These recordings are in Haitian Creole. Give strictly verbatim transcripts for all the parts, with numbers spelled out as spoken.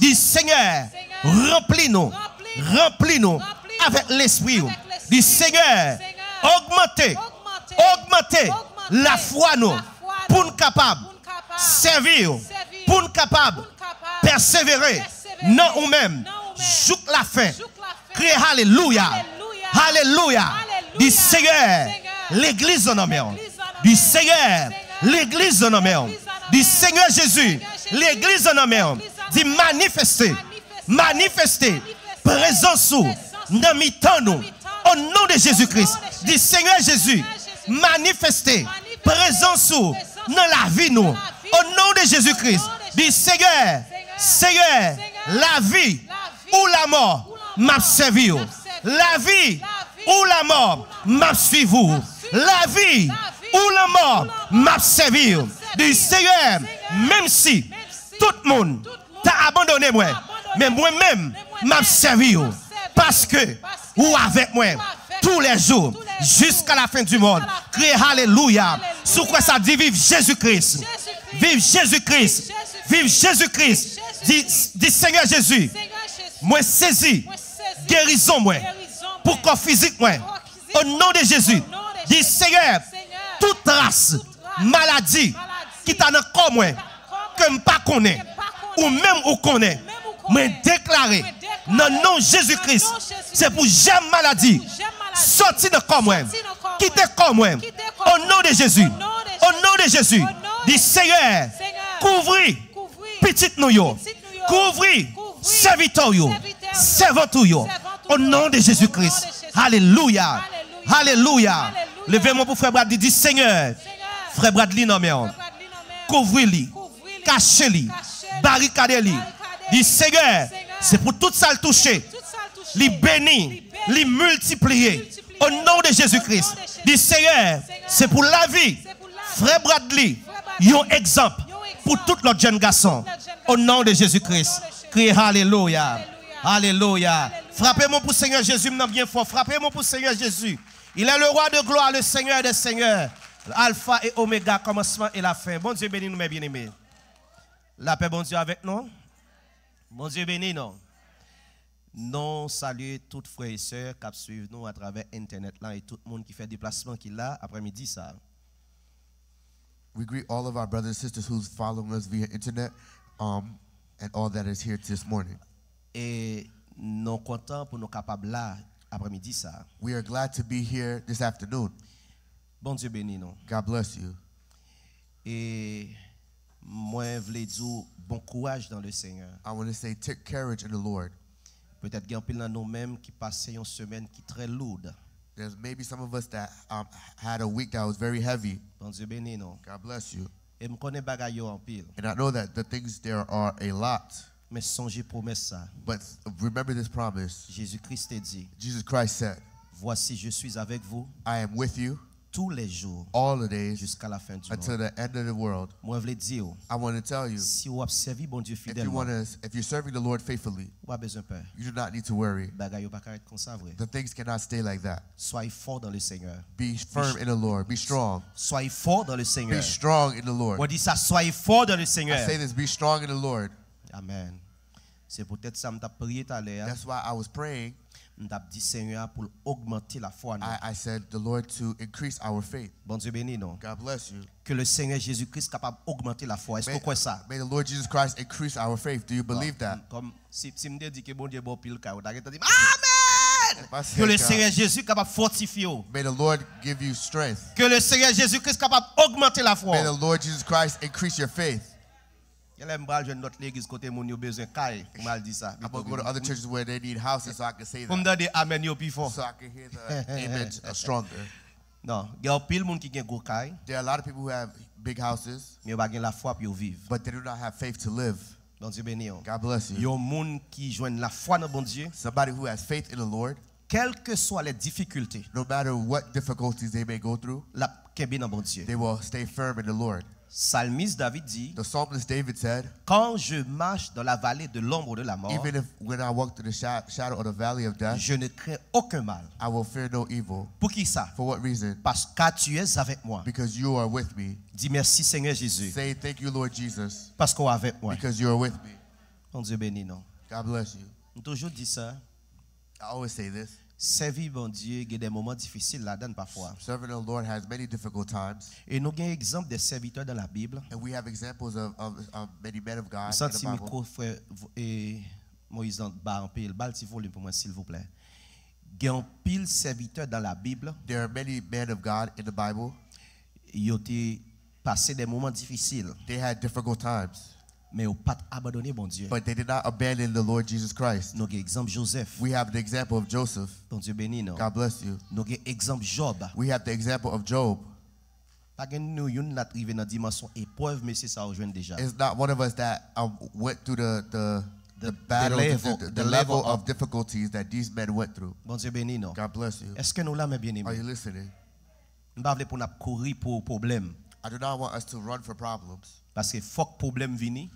Di, Senyè, ranpli nou, ranpli nou avèk Lespri w. Di, Senyè, ogmante, ogmante lafwa nou pou n kapab sèvi w, pou n kapab pèsevere nan ou menm jouk lafen. Kriye alelouya, alelouya. Di, Senyè, legliz lan nan men w. Di, Senyè, legliz lan nan men w. Di, Senyè Jezi, legliz lan nan men w. Di, manifeste, manifeste prezans ou nan mitan nou. O non de Jezi Kris. Di, Senyè Jezi, manifeste prezans ou nan lavi nou. O non de Jezi Kris. Di, Senyè, Senyè, lavi ou lamò, m ap sèvi w. Lavi ou lamò, m ap swiv ou. Lavi ou lamò, m ap sèvi w. Di, Senyè, menm si tout moun ta abandone mwen, men mwen menm, m ap sèvi w, paske ou avèk mwen tou lè jou, jiska la fen di mond. Kriye alelouya. Si w kwè sa, di, viv Jezi Kris. Viv Jezi Kris. Viv Jezi Kris. Di, di, Senyè Jezi, mwen sezi gerizon mwen pou kò fizik mwen. O non de Jezi, di, Senyè, tout tras maladi ki ta nan kò mwen, ke m pa konnen, ou menm ou konnen, mwen deklare, nan non Jezi Kris, se pou jèm maladi soti nan kò mwen, kite kò mwen. O non de Jezi, o non de Jezi, di, Senyè, kouvri pitit nou yo, kouvri sèvitè w yo, sèvant ou yo, o non de Jezi Kris. Alelouya, alelouya. Leve men w pou frè Bradley, di, Senyè, frè Bradley nan men w. Kouvri li, kache li, barikade li. Di, Senyè, se pou tout sa l touche, li beni, li miltipliye. O non de Jezi Kris, di, Senyè, se pou lavi frè Bradley yon egzanp pou tout lòt jèn gason. O non de Jezi Kris, kriye alelouya, alelouya. Frape men w pou Senyè Jezi m nan byen fò. Frape men w pou Senyè Jezi. Il est le roi de gloire, le Seigneur des seigneurs, Alpha et Omega, commencement et la fin. Bondye beni nou, mes bien-aimés. Lapè Bondye avèk nou. Bondye beni nou. Nou salye tout frè e sè k ap swiv nou atravè entènèt la e tout moun ki fè deplasman ki la aprèmidi sa a. We greet all of our brothers and sisters who's following us via internet, um, and all that is here this morning. E nou kontan pou nou kapab la aprèmidi sa a. We are glad to be here this afternoon. Bondye beni nou. God bless you. E mwen vle di w bon kouraj dans le Seigneur. I want to say, take courage in the Lord. Petèt gen anpil nan nou menm ki pase yon semèn ki trè loud. There's maybe some of us that, um, had a week that was very heavy. Bondye beni nou. God bless you. E m konnen bagay yo anpil. And I know that the things there are a lot. Men sonje pwomès sa. But remember this promise. Jezi Kris te di, Jesus Christ said, Voici, je suis avec vous I am with you tous les jours all the days jusqu'à la fin du until monde. The end of the world. Mwen vle di w, I want to tell you, si w ap sèvi Bondye if you fidèlman, want to, if you're serving the Lord faithfully, ou pa bezwen pè. You do not need to worry. Bagay yo pa ka ret konsa vre. The things cannot stay like that. Soyez fort dans le Seigneur. Be firm in the Lord. Be strong. Soyez fort dans le Seigneur. Be strong in the Lord. Mwen di sa, soyez fort dans le Seigneur. I say this, be strong in the Lord. Amen. Se poutèt sa m t ap priye talè a. That's why I was praying. M t ap di Senyè a pou l ogmante lafwa nou. I, I said the Lord to increase our faith. Bondye beni nou. God bless you. Ke le Senyè Jezi Kris kapab ogmante lafwa. Èske w kwè sa? May the Lord Jesus Christ increase our faith. Do you believe that? Kòm si, si m te di ke Bondye ba w pil kay, ou ta gentan di m, Amèn! If I say Ke le God, Senyè Jezi kapab fòtifye w. May the Lord give you strength. Ke le Senyè Jezi Kris kapab ogmante lafwa May w. The Lord Jesus Christ increase your faith. Genlè m pral jwenn lòt legliz kote moun yo bezwen kay pou m al di sa. I'm gonna go to other churches where they need houses so I can say Pou m that. Tande amèn yo pi fò. So I can hear the amen uh, stronger. Non, gen anpil moun ki gen gwo kay, There are a lot of people who have big houses, men yo pa gen lafwa pou yo viv. But they do not have faith to live. Bondye beni w. God bless you. Yon moun ki jwenn lafwa nan Bondye, Somebody who has faith in the Lord, kèlkeswa lè difikilte, no matter what difficulties they may go through, l ap kenbe nan Bondye. They will stay firm in the Lord. Salmis David di, The psalmist David said, Quand je marche dans la vallée de l'ombre de la mort, Even if when I walk through the sha- shadow of the valley of death, je ne crains aucun mal, I will fear no evil. Poukisa? For what reason? Parce que tu es avec moi. Because you are with me. Di mèsi Senyè Jezi. Say, thank you, Lord Jesus, Paske w avèk mwen. Because you are with me. Bondye beni nou. God bless you. M toujou di sa. I always say this. Sèvi Bondye gen de moman difisil ladan pafwa. Serving the Lord has many difficult times. E nou gen egzanp de sèvitè dan la Bib. And we have examples of, of, of many men of M God in the santi Bible. Mikwo frè e, Moyiz lan ba anpil. Ba l ti volim pou mwen, silvouplè. Gen anpil sèvitè dan la Bib. There are many men of God in the Bible. Yo te pase de moman difisil. They had difficult times. Men yo pa t abandone Bondye. But they did not abandon the Lord Jesus Christ. Nou gen egzanp Joseph. We have the example of Joseph. Bondye beni nou. God bless you. Nou gen egzanp Job. We have the example of Job. Pa gen nou youn la t rive nan dimansyon eprèv mesye sa yo jwenn deja. It's not one of us that um, went through the, the, the, The- battle, the the, level- the, the the level level of difficulties that these men went through. Bondye beni nou. God bless you. Èske nou la, men Are you byeneme? Listening? M pa vle pou n ap kouri pou pwoblèm. I do not want us to run for problems Paske fòk pwoblèm vini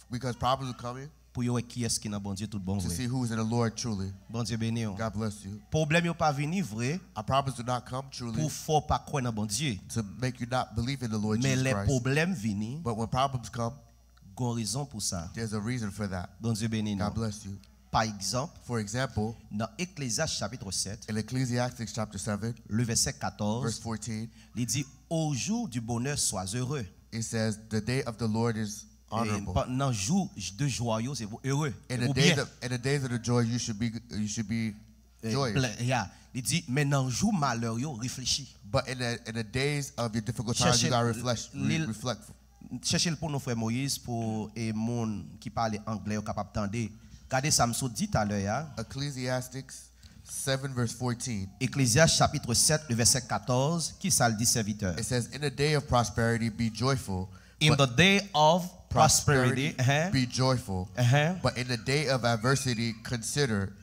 because problems are coming pou yo wè kiyès ki nan Bondye tout bon to vre. See who's in the Lord truly. Bondye beni w. God bless you. Pwoblèm yo pa vini vre Our problems do not come truly pou fè w pa kwè nan Bondye. To make you not believe in the Lord Men Jesus lè Christ. Pwoblèm vini, But when problems come, gon rezon pou sa. There's a reason for that. Bondye beni God nou. Bless you. Pa egzanp, For example, nan Eklezyas chapit sèt, in Ecclesiastes chapter seven, le vèsè katòz, verse fourteen, li di, au jour du bonheur, sois heureux. It says, the day of the Lord is honorable. Nan jou de jwa yo, se pou ere. In the, days of, in the days of the joy, you should be, you should be joyous. Yeah. Li di, men nan jou malè yo, reflechi. But in the, in the days of your difficult times, you gotta reflect. Re, reflect. Chèche l pou nou, frè Moyiz, pou e moun ki pale anglè yo kapab tande. Gade sa m sot di talè a. Ecclesiastes seven verse fourteen. Eklezyas chapit sèt, le vèsè katòz, ki sa l di sèvitè? It says, in the day of prosperity, be joyful. In the day of prosperity, be joyful. But in the day of adversity, consider.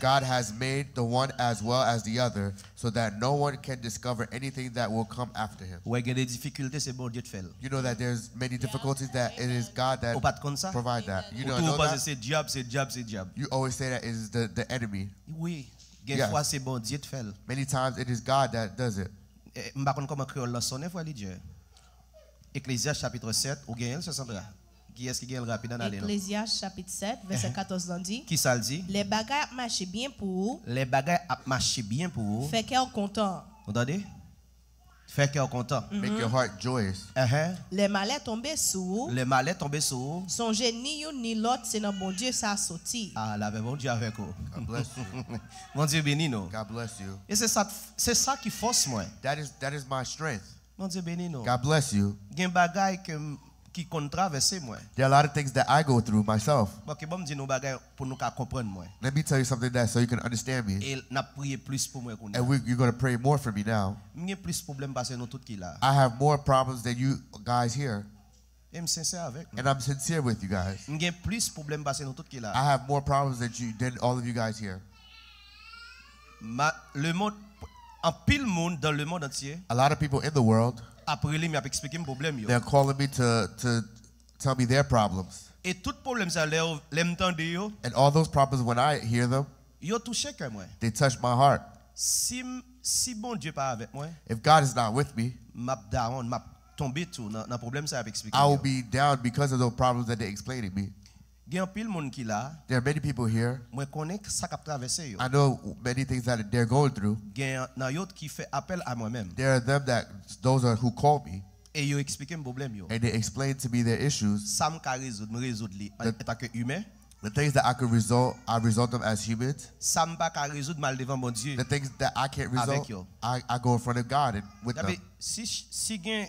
God has made the one as well as the other, so that no one can discover anything that will come after him. Wè gen de difikilte, se Bondye t fè l. You know that there's many difficulties that it is God that provide that. You know, ou panse se dyab, se dyab, se dyab. You always say that it is the, the enemy. Wi, gen fwa se Bondye t fè l. Many times it is God that does it. M pa konn kòman kreyòl lan sonnen, frè Lidye. Eklezyas chapit sèt, ou genyen l, sè Sandra? Kiyès ki genyen l rapid, ann ale non. Eklezyas chapit sèt, vèsè katòz lan di, Ki sa l di? Lè bagay ap mache byen pou ou, Lè bagay ap mache byen pou ou, fè kè w kontan. Ou tande? Fè kè w kontan. Make your heart joyous. Enhen. Lè malè tonbe sou ou, Lè malè tonbe sou ou, sonje ni youn ni lòt se nan Bondye sa soti. Ah, lavè Bondye avèk ou. God bless you. Bondye beni nou. God bless you. E se sa, se sa ki fòs mwen. That is, that is my strength. Bondye beni nou. God bless you. Gen bagay ke m, ki konn travèse mwen. There are a lot of things that I go through myself. Bon, ke bon m di nou bagay pou nou ka konprann mwen. Let me tell you something that so you can understand me. E n ap priye plis pou mwen kounye a. And we, you're going to pray more for me now. M gen plis pwoblèm pase nou tout ki la. I have more problems than you guys here. E m sensè avèk nou. And I'm sincere with you guys. M gen plis pwoblèm pase nou tout ki la. I have more problems than you, than all of you guys here. Ma, le mond, anpil moun dan le mond antye A lot of people in the world, ap rele m, y ap eksplike m pwoblèm yo. They're calling me to, to tell me their problems. E tout pwoblèm sa, lè, yo- lè m tande yo, And all those problems, when I hear them, yo touche kè mwen. They touch my heart. Si, m- si Bondye pa avèk mwen, If God is not with me, m ap down, m ap tonbe tou nan, nan pwoblèm sa y ap eksplike I m will yo. Be down because of those problems that they're explaining me. Gen anpil moun ki la, There are many people here. Mwen konnen sa k ap travèse yo. I know many things that they're going through. Gen nan yo ki fè apèl a mwen menm. There are them that, those are who call me. E yo eksplike m pwoblèm yo. And they explain to me their issues. Sa m ka rezoud, m rezoud li an, antanke imen. The things that I could result, I result them as humans. Sa m pa ka rezoud, m al devan Bondye. The things that I can't result, I, I go in front of God and with them. Si, si gen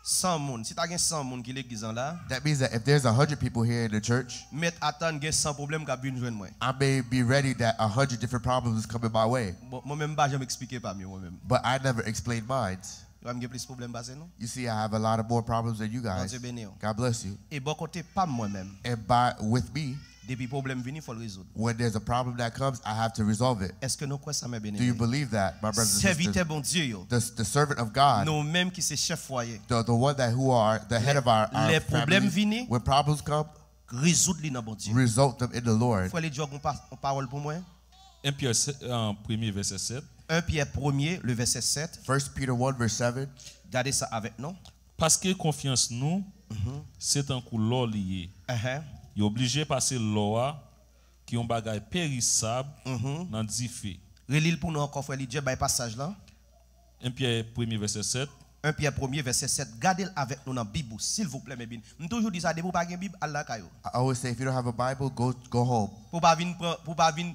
san moun, si ta gen san moun ki legliz an la, That means that if there's a hundred people here in the church, mèt atann gen san pwoblèm k ap vin jwenn mwen. I may be ready that a hundred different problems is coming my way. Bon, mwen menm m pa janm eksplike pa m yo mwen menm. But I never explain mine. Ou wè m gen plis pwoblèm pase nou? You see, I have a lot of more problems than you guys. Bondye beni w. God bless you. E bò kote pa m mwen menm. And by, with me, Depi pwoblèm vini, fò l rezoud. When there's a problem that comes, I have to resolve it. Èske nou kwè sa, mè byeneme? Do you believe that, my brothers and sisters? Sèvitè Bondye yo. The, the servant of God. Nou menm ki se chèf fwaye. The, the one that who are the head of our, our Lè pwoblèm family. Vini, When problems come, rezoud li nan Bondye. Result them in the Lord. Frè Lidye, ou gon pa- yon pawòl pou mwen? En Pyè se- an, premye vèsè sèt. En Pyè premye, le vèsè sèt. First Peter one verse seven. Gade sa avèk nou. Paske konfyans nou, se tankou lò li ye. Enhen. Yo oblije pase lò a, ki yon bagay perisab, nan dife. Reli l pou nou ankò, frè Lidye, bay pasaj lan. En Pyè premye vèsè sèt. En Pyè premye vèsè sèt. Gade l avèk nou nan Bib ou, silvouplè, men bin. M toujou di sa, depi w pa gen Bib, al lakay ou. I always say, if you don't have a Bible, go go home. Pou w pa vin pran, pou w pa vin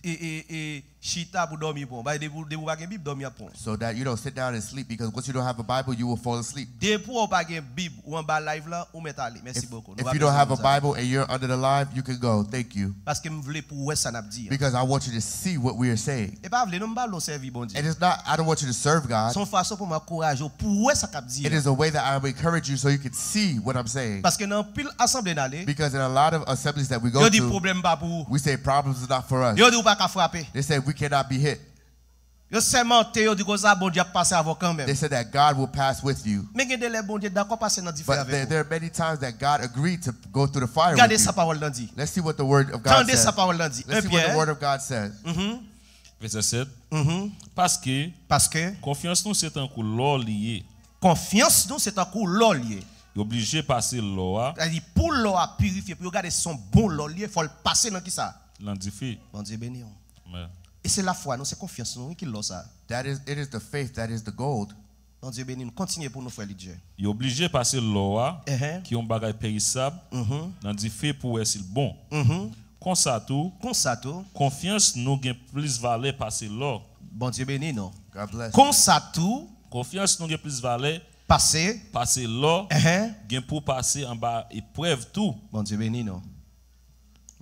e, e, e, chita pou dòmi pran w. Bay depi, depi w pa gen Bib, dòmi ap pran w. So that you don't sit down and sleep, because once you don't have a Bible, you will fall asleep. Depi w pa gen Bib, ou anba live lan, ou mèt ale. Mèsi bokou. Nou If pa you don't bezwen have a moun sa yo. Bible and you're under the live, you can go. Thank you. Paske m vle pou w wè sa n ap di an. Because I want you to see what we are saying. E pa vle non m pa vle w sèvi Bondye. It is not, I don't want you to serve God. Se yon fason pou m ankouraje w, pou w wè sa k ap di It an. is a way that I will encourage you so you can see what I'm saying. Paske nan anpil asanble n ale, Because in a lot of assemblies that we go yo di to, pwoblèm pa pou ou. We say problems is not for us. Yo di w pa ka frape. They say we cannot be hit. Yo sèmante, yo di konsa Bondye ap pase avè w kanmenm. They said that God will pass with you. Men gen de lè Bondye dakò pase nan dife But there, avèk there ou. Are many times that God agreed to go through the fire Gade with you. Sa pawòl lan di. Let's see what the word of God Tande says. Sa pawòl lan di. Let's En see what the Pyè. Word of God says. Mhm, Vèsè sèt. Mhm. Paske Paske konfyans nou se tankou lò li ye. Konfyans nou se tankou lò li ye. Yo oblije pase lò a. Sa di pou lò a pirifye, pou yo gade se yon bon lò li ye, fò l pase nan kisa? Nan dife. Bondye beni w. Amen. E se lafwa nou, se konfyans nou wi ki lò sa. That is, it is the faith that is the gold. Bondye beni nou. Kontinye pou nou, frè Lidye. Yo oblije pase lò a, ki yon bagay perisab, nan dife pou wè si l bon. Konsa tou, konsa tou, konfyans nou gen plis valè pase lò. Bondye beni nou. God bless. Konsa tou, konfyans nou gen plis valè pase, pase lò, gen pou pase anba eprèv tou. Bondye beni nou.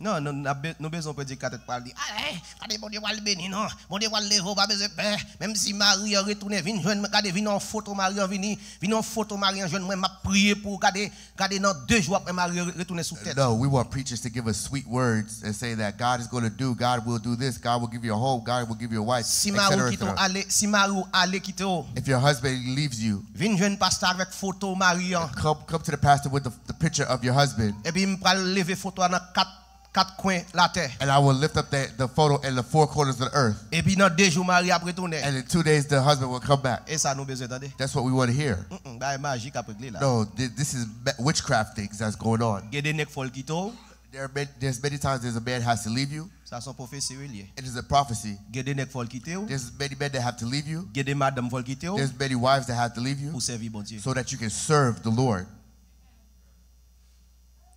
Non, non, n ap be- nou bezwen predikatè k pral di, "Ah, eh, gade Bondye pral beni nou, Bondye pral leve w, pa bezwen pè. Menm si mari an retounen, vin jwenn mwen, gade, vin yon foto mari an vini, vin yon foto mari an jwenn mwen, m ap priye pou ou, gade, gade nan de jou apre mari an re- retounen sou tèt." No, we want preachers to give us sweet words and say that God is going to do, God will do this, God will give you a home, God will give you a wife, Si mari w et cetera, kite w et cetera. ale, si mari w ale kite w, If your husband leaves you, vin jwenn pastè avèk foto mari an. Come, come to the pastor with the, the picture of your husband. Epi m pral leve foto a nan kat, kat kwen latè. And I will lift up the, the photo in the four corners of the earth. Epi nan de jou mari ap retounen. And in two days, the husband will come back. E sa nou bezwen tande. That's what we want to hear. Mm-mm, bagay majik ap regle la. No, th- this is ma- witchcraft things that's going on. Gen de nèg fò l kite w. There are many, there's many times there's a man has to leave you. Sa se yon pwofesi wi l ye. It is a prophecy. Gen de nèg fò l kite w. There's many men that have to leave you. Gen de madanm fò l kite w. There's many wives that have to leave you Pou sèvi Bondye. So that you can serve the Lord.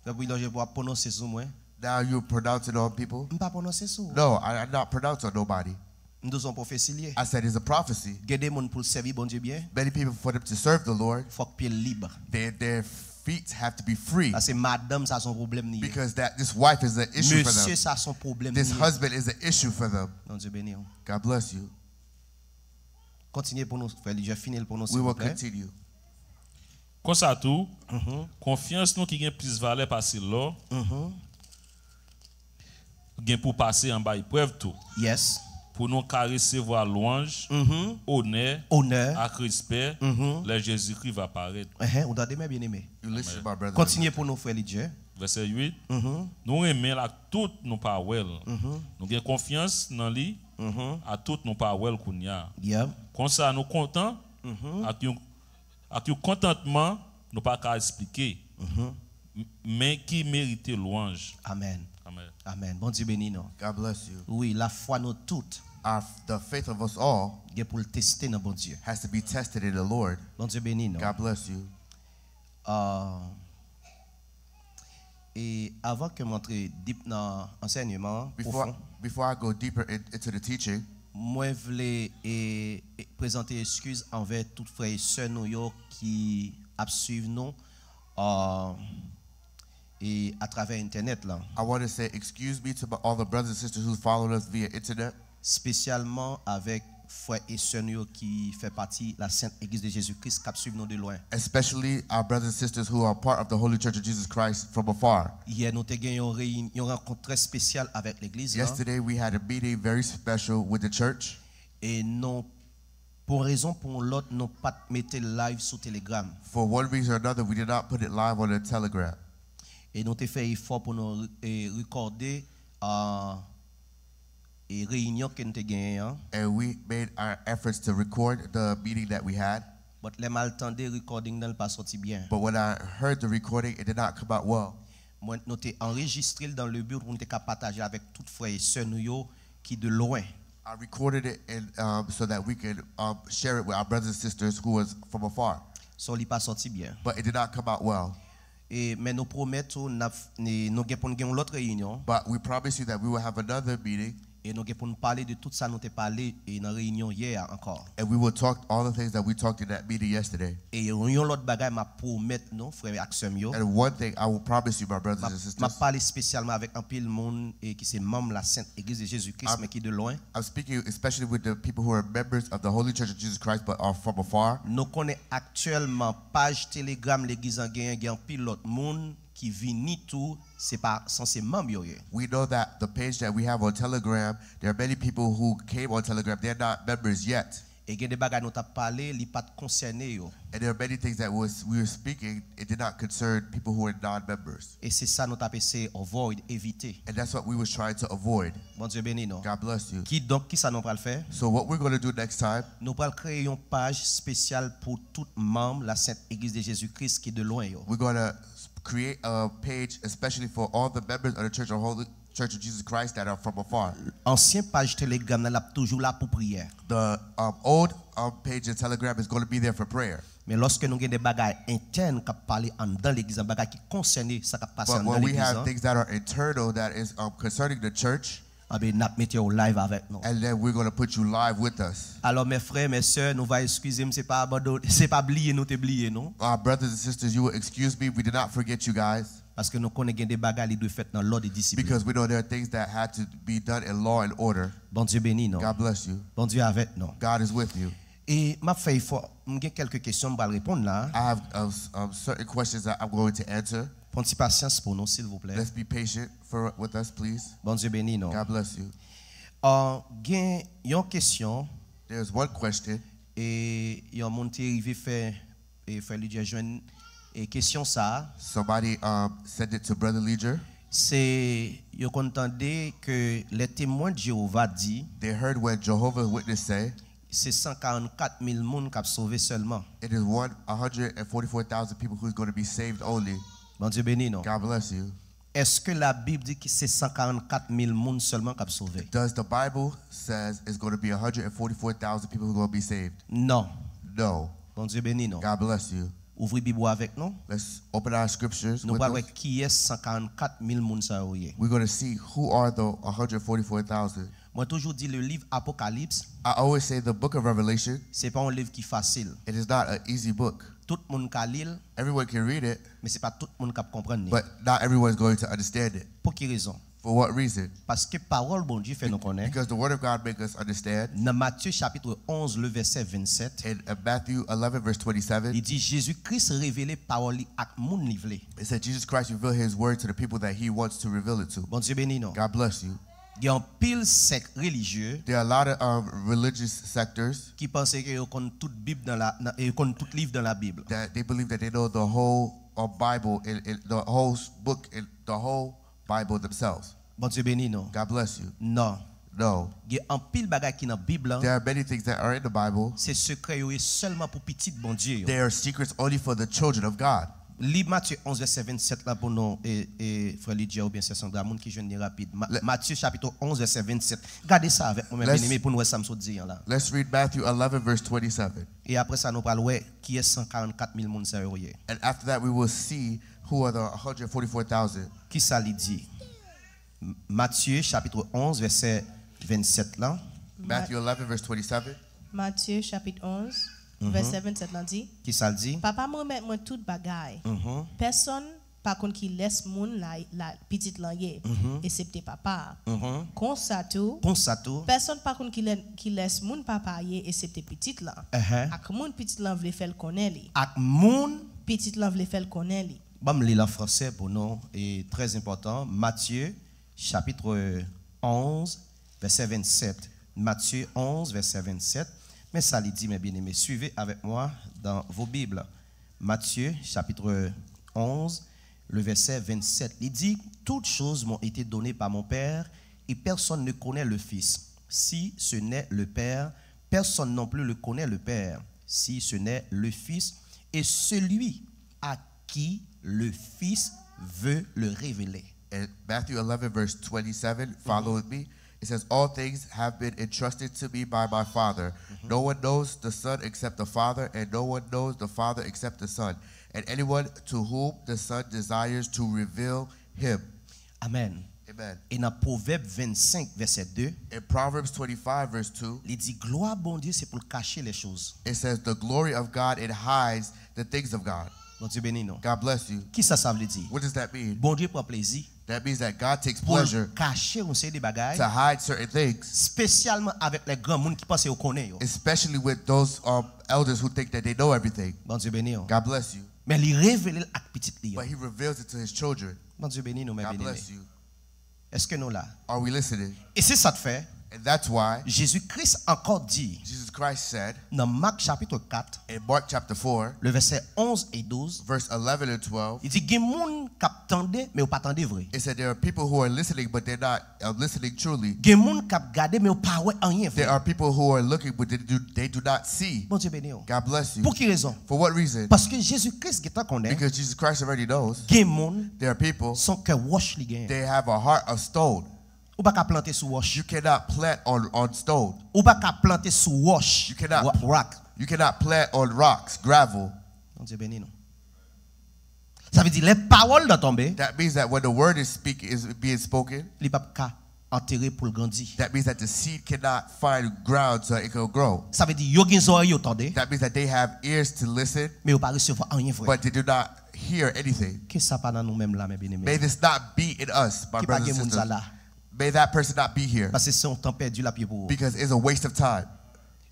Epi lòje pou ap pwononse sou mwen. Now you're pronouncing on people. M pa pwononse sou ou. No, I, I'm not pronouncing on nobody. M di w se yon pwofesi l ye. I said it's a prophecy. Gen de moun pou l sèvi Bondye byen. Many people, for them to serve the Lord, Fòk pye l lib. their, their feet have to be free. Paske madanm sa se yon pwoblèm li ye. Because that this wife is an issue for Mesye them. Sa se yon pwoblèm li This ye. Husband is an issue for them. Bondye beni w. God bless you. Kontinye pou nou, frè Lidye, fini l pou nou, We will silvouplè. Continue. Konsa tou, konfyans nou ki gen plis valè pase lò, gen pou pase anba eprèv tou. Yes. Pou nou ka resevwa lwanj, onè, onè, ak respè, lè Jezikri va parèt. Enhen, ou tande, men byeneme. You listen, my brother. Kontinye pou nou, frè Lidye. Vèsè uit. Nou renmen l ak tout nou pa wè l. Nou gen konfyans nan li, a tout nou pa wè l kounye a. Konsa nou kontan ak yon, ak yon kontantman nou pa ka eksplike, m- men ki merite lwanj. Amèn. Amèn. Amèn. Bondye beni nou. God bless you. Wi, lafwa nou tout Our, the faith of us all gen pou l teste nan Bondye. Has to be tested in the Lord. Bondye beni nou. God bless you. Ah, e avan ke m antre deep nan ansèyman an, Before, pwofon, before I go deeper in, into the teaching, mwen vle e, e, prezante eskiz anvè tout frè e sè nou yo ki ap swiv nou, ah, e atravè entènèt la. I want to say excuse me to my, all the brothers and sisters who followed us via internet, Espesyalman avèk frè e sè nou yo ki fè pati la Sent Egliz de Jezi Kris k ap swiv nou de lwen. Especially our brothers and sisters who are part of the Holy Church of Jesus Christ from afar. Yè nou te gen yon reyin- yon rankont trè espesyal avèk legliz la. Yesterday we had a meeting very special with the church. E nou, pou yon rezon pou yon lòt, nou pa t mete live sou Telegram. For one reason or another, we did not put it live on the Telegram. E nou te fè efò pou nou re- e, rekòde ah, e reyinyon ke n te genyen an. And we made our efforts to record the meeting that we had. But lè m al tande recording nan, l pa soti byen. But when I heard the recording, it did not come out well. mwen, nou te anrejistre l dans le but pou nou te ka pataje l avèk tout frè e sè nou yo ki de lwen. I recorded it and um, so that we could um, share it with our brothers and sisters who was from afar. So li pa sòti byen. But it did not come out well. E, men nou pwomèt ou n ap, ni- nou gen pou n gen yon lòt reyinyon. But we promise you that we will have another meeting E nou gen pou n pale de tout sa nou te pale e nan reyinyon yè a ankò. and we will talk all the things that we talked in that meeting yesterday. E yon, yon lòt bagay m ap pwomèt nou, frè ak sè m yo. And one thing I will promise you, my brothers M ap, and m ap sisters, pale espesyalman avèk anpil moun e ki se manm la Sent Egliz de Jezikri, I'm- men ki de lwen. I'm speaking especially with the people who are members of the Holy Church of Jesus Christ but are from afar. Nou konnen aktyèlman paj Telegram legliz an genyen, gen anpil lòt moun ki vini tou, se pa sanse manm yo ye. We know that the page that we have on Telegram, there are many people who came on Telegram. They're not members yet. E gen de bagay nou t ap pale, li pa t konsène yo. And there are many things that was we were speaking, it did not concern people who are non-members. E se sa nou t ap eseye avoid, evite. And that's what we was trying to avoid. Bondye beni nou. God bless you. Kidonk, kisa nou pral fè? So what we're going to do next time, Nou pral kreye yon paj espesyal pou tout manm la Sent Egliz de Jezikri ki de lwen yo. we're going to create a page especially for all the members of the Church of Holy Church of Jesus Christ that are from afar. Ansyen paj Telegram nan l ap toujou la pou priyè. The um, old um, page in Telegram is going to be there for prayer. Men lòske nou gen de bagay entèn k ap pale anndan legliz an, bagay ki konsène sa k ap pase But anndan when we legliz have an, things that are internal that is um, concerning the church, anben n ap mete w live avèk nou. and then we're going to put you live with us. Alò, mes frères, mes sœurs, nou va eskize m, se pa abandone, se pa bliye nou te bliye nou. Our brothers and sisters, you will excuse me. We did not forget you guys Paske nou konnen gen de bagay li dwe fèt nan lòd e disiplin. because we know there are things that had to be done in law and order. Bondye beni nou. God bless you. Bondye avèk nou. God is with you. E m ap fè efò, m gen kèlke kesyon m pral reponn la. I have um, s- um, certain questions that I'm going to answer. Pran ti pasyans pou nou, silvouplè. Let's be patient for with us, please. Bondye beni nou. God bless you. Uh, gen yon kesyon There's one question. E yon moun te rive fè e frè Lidye jwenn e kesyon sa a. Somebody um, sent it to Brother Legier. Se yo konn tande ke les témoins de Jéhovah di They heard when Jehovah Witness say, se san karannkat mil moun k ap sove sèlman. it is one hundred forty-four thousand people who's going to be saved only. Bondye beni nou. God bless you. Èske Labib di ki se san karannkat mil moun sèlman k ap sove? Does the Bible says it's going to be one hundred forty-four thousand people who are going to be saved? Non. No. Bondye beni nou. God bless you. Ouvri Bib ou avèk nou. Let's open our scriptures. Nou With pral wè us. Kiyès san karannkat mil moun sa yo ye. We're going to see who are the one hundred forty-four thousand. Mwen toujou di le livre Apocalypse, I always say the book of Revelation, se pa yon liv ki fasil. it is not an easy book. Tout moun ka li l, Everyone can read it, men se pa tout moun k ap konprann li. But not everyone is going to understand it. Pou ki rezon? For what reason? Paske pawòl Bondye fè nou konnen Because the Word of God makes us understand. Nan Matye chapit onz, le vèsè vennsèt, In uh, Matthew eleven, verse twenty-seven, li di Jezi Kris revele pawòl li ak moun li vle. It said Jesus Christ revealed his word to the people that he wants to reveal it to. Bondye beni nou. God bless you. Gen anpil sèk relijye There are a lot of um, religious sectors ki panse ke yo konn tout Bib nan la, nan, yo konn tout liv nan Labib. That they believe that they know the whole uh, Bible, and, and the whole s- book, and the whole Bible themselves. Bondye beni nou. God bless you. Non. No. Gen anpil bagay ki nan Bib lan. There are many things that are in the Bible. Se sekrè yo ye sèlman pou pitit Bondye yo. They are secrets only for the children of God. Li Matye onz vèsè vennsèt la pou nou, e, e, frè Lidye oubyen sè Sandra, moun ki jwenn li rapid. Ma- Le- Matye chapit onz vèsè vennsèt. Gade sa avèk mwen, Let's- byeneme, pou nou wè sa m sot di an la. Let's read Matthew eleven, verse twenty-seven. E apre sa, nou pral wè kiyès san karannkat mil moun sa yo ye. And after that, we will see who are the one hundred forty-four thousand. Kisa li di? M- Matye chapit onz, vèsè vennsèt la. Matthew eleven, verse twenty-seven. Matye chapit onz, vèsè vennsèt lan di, Kisa l di? Papa m remèt mwen tout bagay. Mhm, Pèsonn pa konn kilès moun la, la pitit lan ye, mhm, esepte papa a. mhm. Konsa tou, Konsa tou, pèsonn pa konn kilè, kilès moun papa a ye, esepte pitit lan. Ehe. Ak moun pitit lan vle fè l konnen li. Ak moun, Pitit lan vle fè l konnen li. Ban m li l an fransè pou nou, e trè enpòtan. Matye, chapit onz, vèsè vennsèt. Matye onz, vèsè vennsèt. Men sa li di, mes bien-aimés, suivez avec moi dans vos Bibles. Matye, chapit onz, le vèsè vennsèt. Li di, toutes choses m'ont été données par mon Père, et personne ne connaît le Fils, si ce n'est le Père. Personne non plus le connaît le Père, si ce n'est le Fils, et celui à qui le Fils veut le révéler. In Matthew eleven, verse twenty-seven, follow with me. It says, "All things have been entrusted to me by my Father. No one knows the Son except the Father, and no one knows the Father except the Son, and anyone to whom the Son desires to reveal him." Amen. Amen. E nan Pwovèb vennsenk, vèsè de, In Proverbs twenty-five, verse two, li di, glwa Bondye se pou l kache lè choz. It says, "The glory of God, it hides the things of God." Bondye beni nou. God bless you. Kisa sa vle di? What does that mean? Bondye pran plezi That means that God takes pou l pleasure kache yon seri de bagay, to hide certain things, espesyalman avèk lè granmoun ki panse yo konnen yo. Especially with those um, elders who think that they know everything. Bondye beni w. God bless you. Men li revele l ak pitit li yo. But he reveals it to his children. Bondye beni nou, men God beni. Bless you. Èske nou la? Are we listening? E se sa k fè And that's why Jezi Kris ankò di Jesus Christ said nan Mak chapit kat, in Mark chapter four, le vèsè onz e douz, verse eleven and twelve, li di gen moun k ap tande, men yo pa tande vre. It said there are people who are listening, but they're not uh, listening truly. Gen moun k ap gade, men yo pa wè anyen vre. There are people who are looking, but they do, they do not see. Bondye beni w. God bless you. Pou ki rezon? For what reason? Paske Jezi Kris gentan konnen Because Jesus Christ already knows. Gen moun, There are people, se yon kè wòch li genyen. They have a heart of stone. Ou pa ka plante sou wòch. You cannot plant on, on stone. Ou pa ka plante sou wòch. You cannot- Wa- Rock. You cannot plant on rocks, gravel. Bondye beni nou. Sa vle di lè pawòl nan tonbe, That means that when the word is speak is being spoken, li p ap ka antere pou l grandi. That means that the seed cannot find ground so it can grow. Sa vle di yo gen zòrèy yo tande, That means that they have ears to listen, men yo pa resevwa anyen vre. But they do not hear anything. Ke sa pa nan nou menm la, men byeneme. May this not be in us, my Ke pa brothers gen and moun sa sisters. La. May that person not be here. Paske se yon tan pèdi l ap ye pou ou. Because it's a waste of time.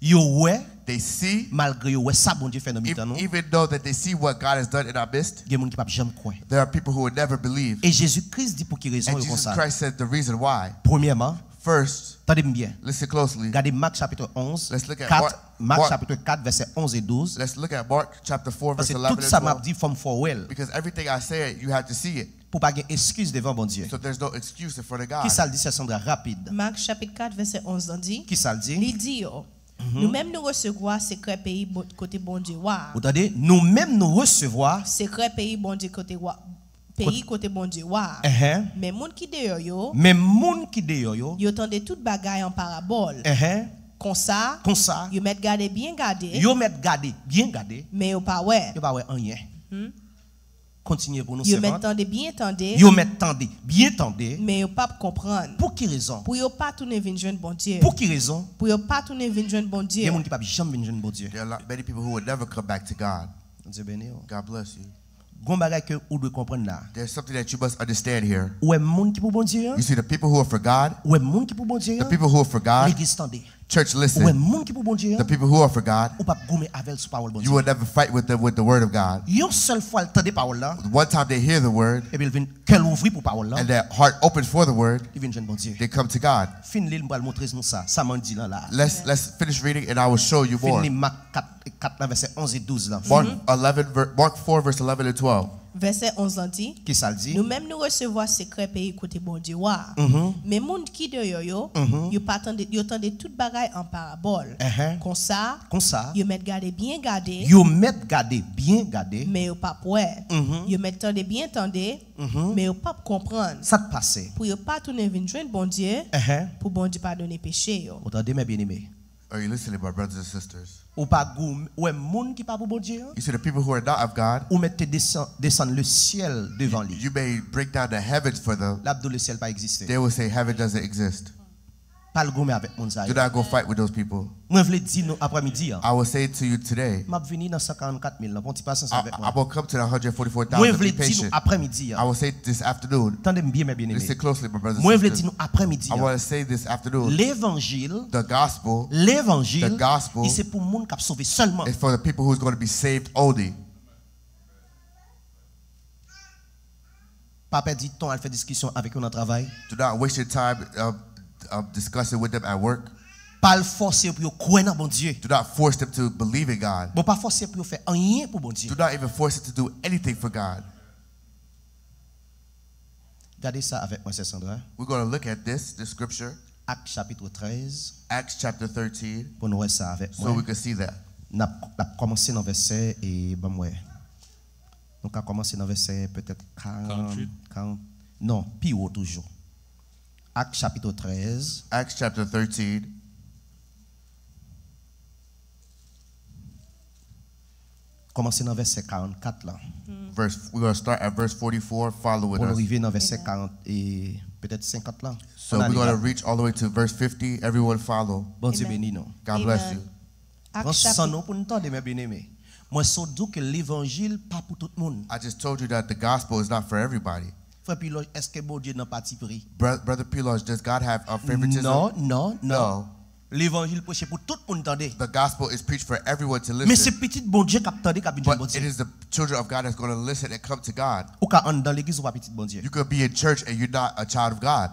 Yo wè, They see, malgre yo wè sa Bondye fè nan ev- mitan nou, even though that they see what God has done in our midst, gen moun ki p ap janm kwè. There are people who will never believe. E Jezi Kris di pou ki rezon And yo Jesus konsa. Christ said the reason why. Premyèman, First, tande m byen. Listen closely. Gade Mak chapit onz, Let's look at kat, Mark- Mak Mark- chapit kat, vèsè onz e douz. Let's look at Mark chapter four, verse Paske eleven tout and sa m ap twelve. Di, fò m fè w wè l. Because everything I say, you have to see it. Pou pa gen eskiz devan Bondye. So there's no excuse in front of God. Kisa l di, sè Sandra, rapid? Mak chapit kat vèsè onz lan di, Kisa l di? Li di yo, Nou menm nou resevwa sekrè peyi Bon- kote Bondye wa a. Ou tande? Nou menm nou resevwa. Sekrè peyi Bondye kote wa, peyi kote Bondye wa a. Enhen. Men moun ki deyò yo, Men moun ki deyò yo. Yo tande tout bagay an parabòl. Enhen. Konsa, Konsa. Yo mèt gade byen gade. Yo mèt gade byen gade. Men yo pa wè. Yo pa wè anyen. Kontinye pou nou, Yo mèt sèvant. Tande byen tande. Yo mèt tande byen tande. Men yo p ap konprann. Pou ki rezon? Pou yo pa tounen vin jwenn Bondye. Pou ki rezon? Pou yo pa tounen vin jwenn Bondye. Gen moun ki p ap janm vin jwenn Bondye. There are a lot, many people who will never come back to God. Bondye beni w. God bless you. Gon bagay ke ou dwe konprann la. There's something that you must understand here. Ou wè moun ki pou Bondye an? You see the people who are for God, Ou wè moun ki pou Bondye the an? People who are for God, Legliz tande. Church, Ou wè listen. Moun ki pou Bondye The an? People who are for God, Ou p ap goumen avè l sou pawòl Bondye. You will never fight with them with the word of God. Yon sèl fwa l tande pawòl la, One time they hear the word epi l vin, kè l ouvri pou pawòl la, and their heart open for the word, li vin jwenn Bondye. They come to God. Fin li, m pral montre nou sa, sa m di lan la. Let's let's finish reading and I will show you Fin more. Li Mak kat, kat la, vèsè onz e douz lan. Mark eleven, ver- Mark four, verse eleven and twelve. Vèsè onz lan di, Kisa l di? Nou menm nou resevwa sekrè peyi kote Bondye wa a. Men moun ki deyò yo, yo pa tande, yo tande tout bagay an parabòl. Enhen. Konsa, Konsa. Yo mèt gade byen gade. Yo mèt gade byen gade. Men yo p ap wè. Yo mèt tande byen tande. Men yo p ap konprann. Sa k pase? Pou yo pa tounen vin jwenn Bondye. Enhen. Pou Bondye padone peche yo. Ou tande, men byeneme? Are you listening, my brothers and sisters? Ou pa gou, ou wè moun ki pa pou Bondye an? You see the people who are not of God, Ou mèt te desann, desann le syèl devan li. You may break down the heavens for them. L ap di w le syèl pa egziste. They will say heaven doesn't exist. Pa al goumen avèk moun sa Do yo. Not go fight with those people. Mwen vle di nou aprèmidi an. I will say to you today, M ap vini nan san karannkat mil lan, pon ti pasyans I, avèk I'm mwen. Going to come to the hundred forty-four thousand. Mwen Be vle di nou patient. Aprèmidi I an. Will say this afternoon. Tande m byen, men byeneme. Listen closely, my brothers and Mwen vle sisters. Di nou aprèmidi I an. Want to say this afternoon. Levanjil, The gospel, levanjil, the gospel, li se pou moun k ap sove sèlman. Is for the people who's going to be saved only. Pa pèdi tan al fè diskisyon avèk yo nan travay. Do not waste your time um, um, discussing with them at work. Pa al fòse yo pou yo kwè nan Bondye. Do not force them to believe in God. Bon, pa fòse pou yo fè anyen pou Bondye. Do not even force them to do anything for God. Gade sa avèk mwen, sè Sandra. We're going to look at this, this scripture. Ak chapit trèz. Acts chapter thirteen. Pou nou wè sa avèk mwen. So we can see that. N ap kòmanse nan vèsè e ban m wè. Nou ka kòmanse nan vèsè petèt karant, karant, non, pi wo toujou. Ak chapit trèz. Acts chapter thirteen. Kòmanse nan vèsè karannkat la. Verse, we're going to start at verse forty-four. Follow with us. Pou nou rive nan vèsè karant e petèt senkant la. So we're going to reach all the way to verse fifty. Everyone follow. Bondye beni nou. God bless you. Pran san nou pou n tande, men byeneme. Mwen sot di w ke levanjil pa pou tout moun. I just told you that the gospel is not for everybody. Frè Pilòj, èske Bondye nan pati pri? Bro- Brother Piloj, does God have a favoritism? Non, non, non. No. Levanjil preche pou tout moun tande. The gospel is preached for everyone to listen. Men se pitit Bondye k ap tande, k ap vin jwenn Bondye. But it is the children of God that's going to listen and come to God. Ou ka anndan legliz, ou pa pitit Bondye. You could be in church and you're not a child of God.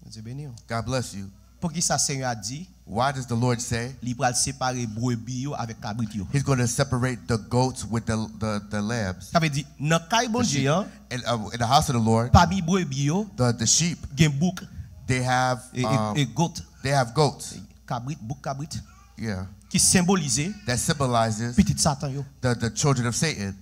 Bondye beni w. God bless you. Poukisa Senyè a di Why does the Lord say li pral separe brebi yo avèk kabrit yo? He's going to separate the goats with the, the, the lambs? Sa vle di, nan kay Bondye an, in, uh, in the house of the Lord, pami brebi yo, the, the sheep, gen bouk, they have, e, e, um, e goat, they have goats, kabrit, bouk kabrit, yeah, ki senbolize, that symbolizes, pitit Satan yo, the, the children of Satan.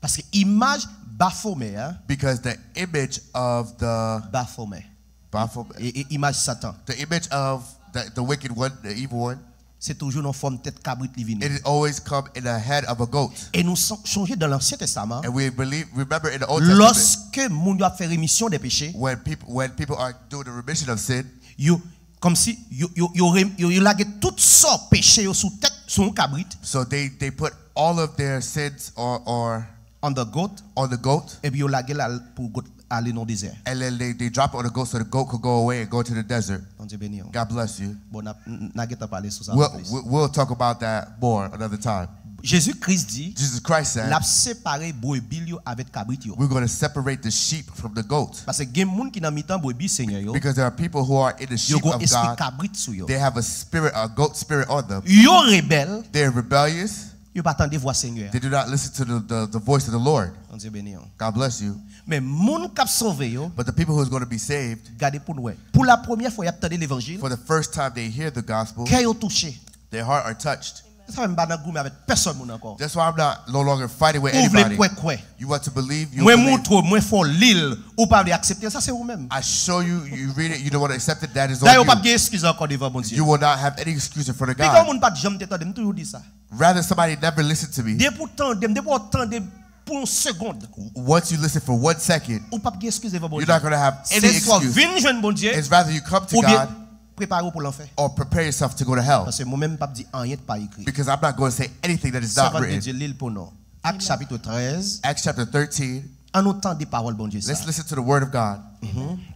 Paske imaj Bafomè a, because the image of the Bafomè, Bafomè, e, e imaj Satan, the image of the, the wicked one, the evil one, se toujou nan fòm tèt kabrit li vini. It always come in the head of a goat. E nou son- sonje nan Ansyen Testaman, and we believe, remember in the Old Testament, lòske moun yo ap fè remisyon de peche, when people, when people are doing the remission of sin, yo, kòmsi yo, yo, yo, re- yo, yo lage tout sò peche yo sou tèt, sou yon kabrit. So they, they put all of their sins or, or on the goat, on the goat, epi yo lage l al pou goat ale nan dezè. And then they, they drop it on the goat so the goat could go away and go to the desert. Bondye beni w. God bless you. Bon, n ap- n- n a gentan pale sou sa. We'll, plis. We'll, we'll talk about that more another time. Jezi Kris di, Jesus Christ said, l ap separe brebi l yo avèk kabrit yo. We're going to separate the sheep from the goat. Paske gen moun ki nan mitan brebi Senyè yo. Because there are people who are in the sheep of God. Yo gon espri kabrit sou yo. They have a spirit, a goat spirit on them. Yo rebèl. They're rebellious. Yo pa tande vwa Senyè a. They do not listen to the, the, the voice of the Lord. Bondye beni w. God bless you. Men moun k ap sove yo, but the people who's going to be saved, gade pou n wè. Pou la premyè fwa y ap tande levanjil, for the first time they hear the gospel, kè yo touche. Their heart are touched. Sa fè m pa nan goumen avèk pèsòn moun ankò. That's why I'm not no longer fighting with anybody. Ou vle kwè, kwè. You want to believe, you believe. Mwen montre w, mwen fè w li l, ou pa vle aksepte l, sa se ou menm. I show you, you read it, you don't want to accept it, that is on you. Dayè, ou p ap gen eskiz ankò devan Bondye. You will not have any excuse in front of God. Piga yon moun pa t janm te tande m, m toujou di sa. Rather somebody never listened to me. Depi w tande m, depi w tande m pou yon segond, once you listen for one second, ou p ap gen eskiz devan Bondye. You're not gonna have any excuse. Se swa w vin jwenn Bondye, it's rather you come to God, oubyen prepare w pou lanfè. Or prepare yourself to go to hell. Paske mwen menm m p ap di anyen k pa ekri. Because I'm not gonna say anything that is not written. Sèvant de Dye, li l pou nou. Ak chapit trèz. Acts chapter thirteen. An nou tande pawòl Bondye sa. Let's listen to the word of God.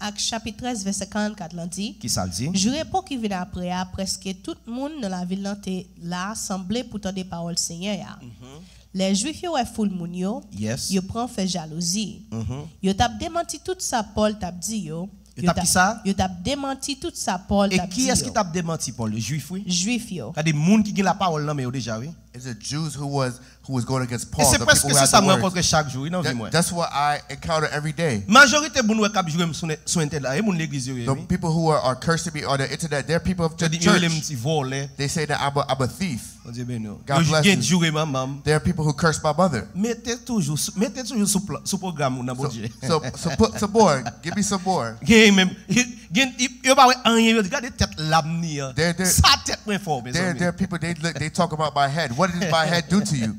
Ak chapit trèz, vèsè karannkat lan di, kisa l di? Jou repo ki vin apre a, prèske tout moun nan lavil lan te la sanble pou tande pawòl Senyè a. Lè Jwif yo wè foul moun yo, yes, yo pran fè jalouzi. Yo t ap demanti tout sa Pòl t ap di yo. Yo t ap ki sa? Yo t ap demanti tout sa Pòl t ap di yo. E kiyès ki t ap demanti Pòl yo? Jwif, wi. Jwif yo. Gade moun ki gen lapawòl nan men yo deja, wi. It's the Jews who was, who was going against Paul, the people who had the word. E se prèske se sa m rankontre chak jou, wi, nan vi mwen. That, that's what I encounter every day. Majorite moun wè k ap joure m sou nèt, sou entènèt la, e moun legliz yo ye, wi. The people who are, are cursing me on the internet, they're people of the church. Yo rele m ti vòlè. They say that I'm a, I'm a thief. Bondye beni w. God bless you. Yo gen joure manman m. There are people who curse my mother. Mete toujou sou, mete toujou sou pla- sou pwogram ou nan Bondye. So, so, so put some more. Give me some more. Gen menm, gen, yo pa wè anyen, yo di, "Gade tèt lam ni an." Sa tèt mwen fè w, mezanmi. There, there are people, they look, they talk about my head. What did my head do to you?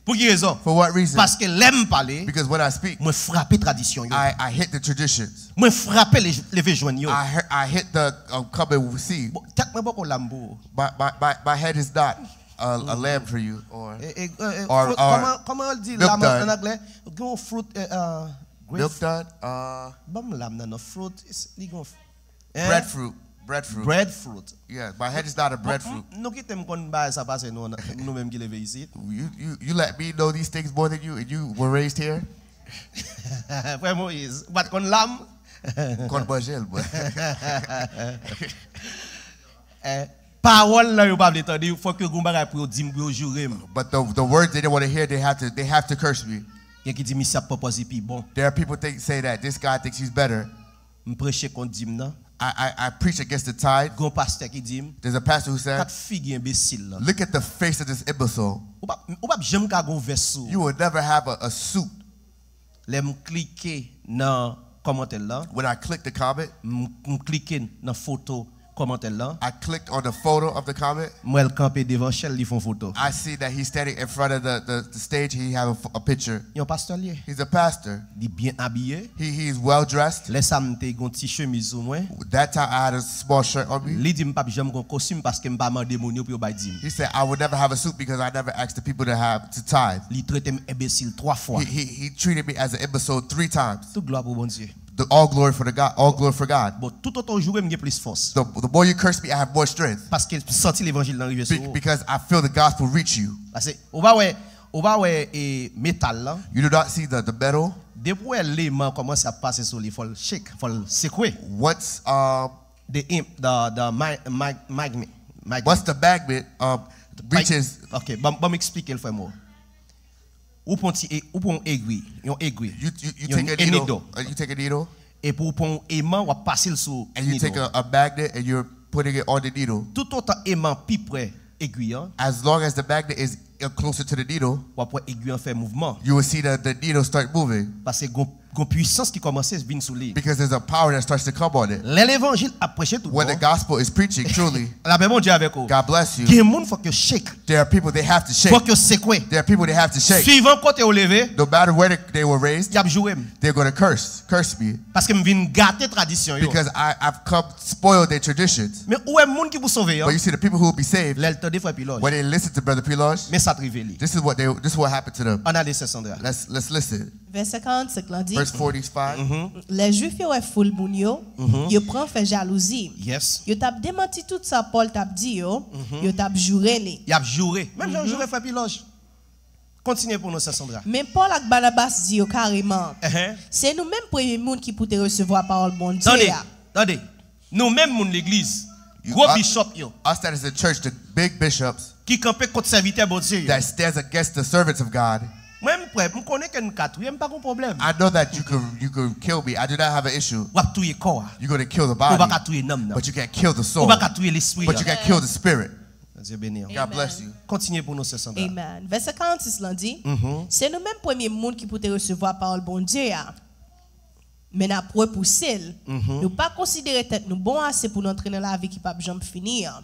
Pou ki rezon? For what reason? Paske lè m pale, because when I speak, mwen frape tradisyon yo. I, I hit the traditions. Mwen frape le- leve jwenn yo. I, he- I hit the, um, come and see. Bon, tèt mwen poko lam pou ou. My, my, my, my head is not a, a lamb for you, or, e, e, e, or, fruit, or kòman, kòman yo di lam an anglè? Gen yon fruit, e, uh, grape- milk dud, uh, ban m lam nan, non, fruit, is- li gen yon f- Hein? Breadfruit. Breadfruit. Breadfruit. Yeah, my head is not a breadfruit. Bon, m- nou kite m konn bagay sa pase nou, nou menm ki leve isit. You, you, you let me know these things more than you, and you were raised here. Frè Moyiz, ou pa t konn lam? M konn manje l, mwen. Eh, pawòl la yo pa vle tande, fòk yo gen yon bagay pou yo di m, pou yo joure m. But the, the words they didn't want to hear, they have to, they have to curse me. Gen ki di misye ap pran pòz li pi bon. There are people think, say that this guy thinks he's better. M preche kont dim nan. I, I, I preach against the tithe. Gon pastè ki di m, There's a pastor who said, "Kat figi enbesil lan. Look at the face of this imbecile. Ou p ap, ou p ap janm ka gon vès sou ou. You will never have a, a suit." Lè m klike nan kòmantè l lan, When I click the comment, m, m klike nan foto kòmantè l lan. I clicked on the photo of the comment. M wè l kanpe devan chèn, li fè yon foto. I see that he's standing in front of the, the, the stage. He have a, a picture. Yon pastè l ye. He's a pastor. Li byen abiye. He, he's well dressed. Lè sa m te gon ti chemiz sou mwen. That time I had a small shirt on me. Li di m p ap janm gon kostim paske m pa mande moun yo pou yo bay dim. He said, "I would never have a suit because I never asked the people to have to tithe." Li trete m enbesil twa fwa. He, he, he treated me as an imbecile three times. Tout glwa pou Bondye. The, all glory for the God. All glory for God. Bon, tout otan w joure m, gen plis fòs. The, the more you curse me, I have more strength. Paske m santi levanjil nan rive sou ou. Because I feel the gospel reach you. Paske ou pa wè, ou pa wè e, metal lan. You do not see the, the metal. Depi w wè leman kòmanse ap pase sou li, fò l shake, fò l sekwe. Once um, the, the, the mag, mag, magnet, magnet. Once the magnet um, reaches. Ok, ban m eksplike l, frè m. Ou pran ti, ou pran yon egwi, yon egwi, you, you, you take a needle, uh, you take a needle, epi ou pran yon eman, w ap pase l sou and you take a, a magnet and you're putting it on the needle. Tout otan eman pi pre egwi an, as long as the magnet is uh, closer to the needle, w ap wè egwi an fè mouvman. You will see the, the needle start moving. Paske gon, gon pwisans ki kòmanse vin sou li. Because there's a power that starts to come on it. Lè levanjil ap preche tout bon. When the gospel is preaching, truly, lapè Bondye avèk ou. God bless you. Gen moun fòk yo shake. There are people they have to shake. Fòk yo sekwe. There are people they have to shake. Suivan kote yo leve, no matter where they, they were raised, y ap joure m. They're going to curse, curse me. Paske m vin gate tradisyon yo. Because I, I've come spoil their traditions. Men ou wè moun ki pou sove an. But you see the people who will be saved, lè l tande frè Pilòj, when they listen to Brother Pilòj, men sa t rive li. This is what they, this is what happened to them. Ann ale, sè Sandra. Let's, let's listen. Vèsè karannsenk lan di, Verse forty-five. Lè Jwif yo wè foul moun yo, yo pran fè jalouzi. Yes. Yo t ap demanti tout sa Pòl t ap di yo, yo t ap joure li. Y ap joure. Menm jan yo joure frè Pilòj. Kontinye pou nou, sè Sandra. Men Pòl ak Banabas di yo kareman, Se nou menm premye moun ki pou te resevwa pawòl Bondye a. Tande, tande. Nou menm moun legliz, gwo bishòp yo, us that is the church, the big bishops, ki kanpe kont sèvitè Bondye yo. That stands against the servants of God. Mwen, m prè, m konnen ke n ka touye m, pa gon pwoblèm. I know that you could, you could kill me. I do not have an issue. W ap touye kò a. You're going to kill the body. Ou pa ka touye nanm nan. But you can't kill the soul. Ou pa ka touye lespri an. But you can't kill the spirit. Bondye beni w. God bless you. Kontinye pou nou, sè Sandra. Amen. Vèsè karannsis lan di, Se nou menm premye moun ki pou te resevwa pawòl Bondye a. Men n ap repouse l. Nou pa konsidere tèt nou bon ase pou n antre nan lavi ki p ap janm fini an.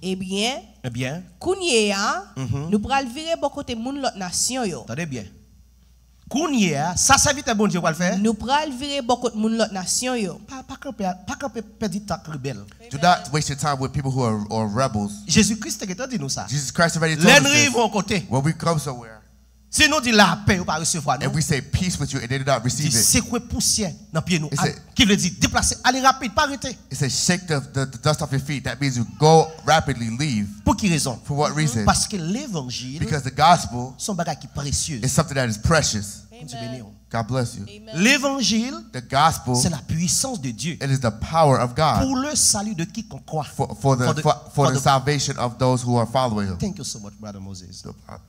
Ebyen, Ebyen, kounye a, nou pral vire bò kote moun lòt nasyon yo. Tande byen. Kounye a, sa sèvitè Bondye yo pral fè? Nou pral vire bò kot moun lòt nasyon yo. Pa, pa kanpe, pa kanpe pèdi tan ak rebèl. Do not waste your time with people who are, are rebels. Jezi Kris te gentan di nou sa. Jesus Christ already told Lè us n this. rive yon kote, When we come somewhere si nou di lapè, yo pa resevwa and nou. we say peace with you and they do not Di receive it, sekwe pousyè nan pye nou. It's a- Ki vle di deplase, ale rapid, pa rete. It says, "Shake the, the, the dust off your feet." That means you go rapidly leave. Pou ki rezon? For what reason? Paske levanjil Because the gospel se yon bagay ki presye. Is something that is precious. Bondye beni w. God bless you. Levanjil, the gospel, se la puissance de Dieu. It is the power of God. Pour le salut de quiconque croit. For, for, the, for, the, for, for the, the salvation of those who are following him. Thank you so much, Brother Moses. No problem.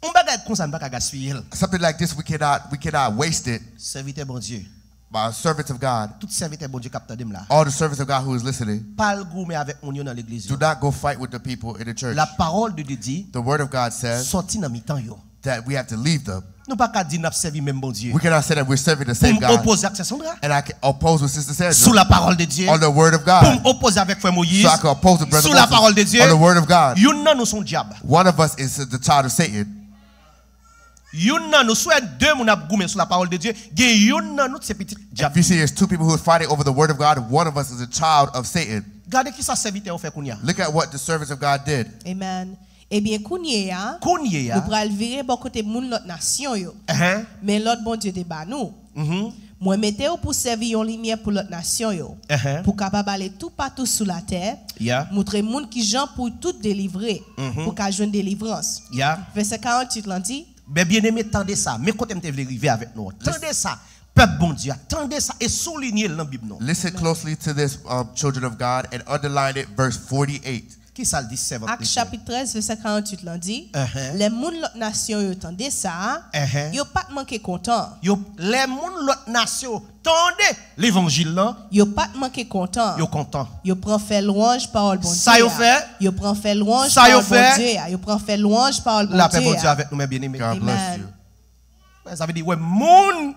Yon bagay konsa, n pa ka gaspiye l. Something like this, we cannot, we cannot waste it. Sèvitè Bondye. By servants of God. Tout sèvitè Bondye k ap tande m la. All the servants of God who is listening. Pa al goumen avèk moun yo nan legliz yo. Do not go fight with the people in the church. La parole de Dieu dit, The word of God says sòti nan mitan yo. That we have to leave them. Nou pa ka di n ap sèvi menm Bondye. We cannot say that we're serving the same God. Pou m opoze ak Sè Sandra. And I can oppose with Sister Sandra. Sou la parole de Dieu. On the word of God. Pou m opoze avèk frè Moyiz. So I can oppose with Brother Moses. Sou la parole de Dieu. On the word of God. Youn nan nou se yon dyab. One of us is the child of Satan. Youn nan nou, si w wè de moun ap goumen sou la parole de Dieu, gen youn nan nou se pitit dyab. If you see there's two people who are fighting over the word of God, one of us is a child of Satan. Gade kisa sèvitè yo fè kounye a. Look at what the servants of God did. Amen. Ebyen, kounye a, Kounye a. nou pral vire bò kote moun lòt nasyon yo. Ehe. Men lòd Bondye te ba nou. Mhm. Mwen mete w pou sèvi yon limyè pou lòt nasyon yo, Ehe. pou kapab ale toupatou sou latè, Yeah. moutre moun kijan pou tout delivre, Mhm. pou ka jwenn delivrans. Yeah. Vèsè karannwit lan di, Men byeneme, tande sa. Men kote m te vle rive avèk nou an. Tande sa. Pèp Bondye a, tande sa e soulinye l nan Bib nou. Listen closely to this, um, children of God, and underline it, verse forty-eight. Ki sa l di, sèvant de Dye? Ak chapit trèz, vèsè karanntuit lan di, Enhen. Lè moun lòt nasyon yo tande sa, Enhen. Yo pa t manke kontan. Yo, lè moun lòt nasyon tande levanjil lan, Yo pa t manke kontan. Yo kontan. Yo pran fè lwanj pawòl Bondye a. Sa yo fè? Yo pran fè lwanj Sa yo pawòl fè? Bondye a. Yo pran fè lwanj pawòl Bondye a. Lapè Bondye avèk nou, men byeneme. God bless Amen. You. Sa vle di, wè, moun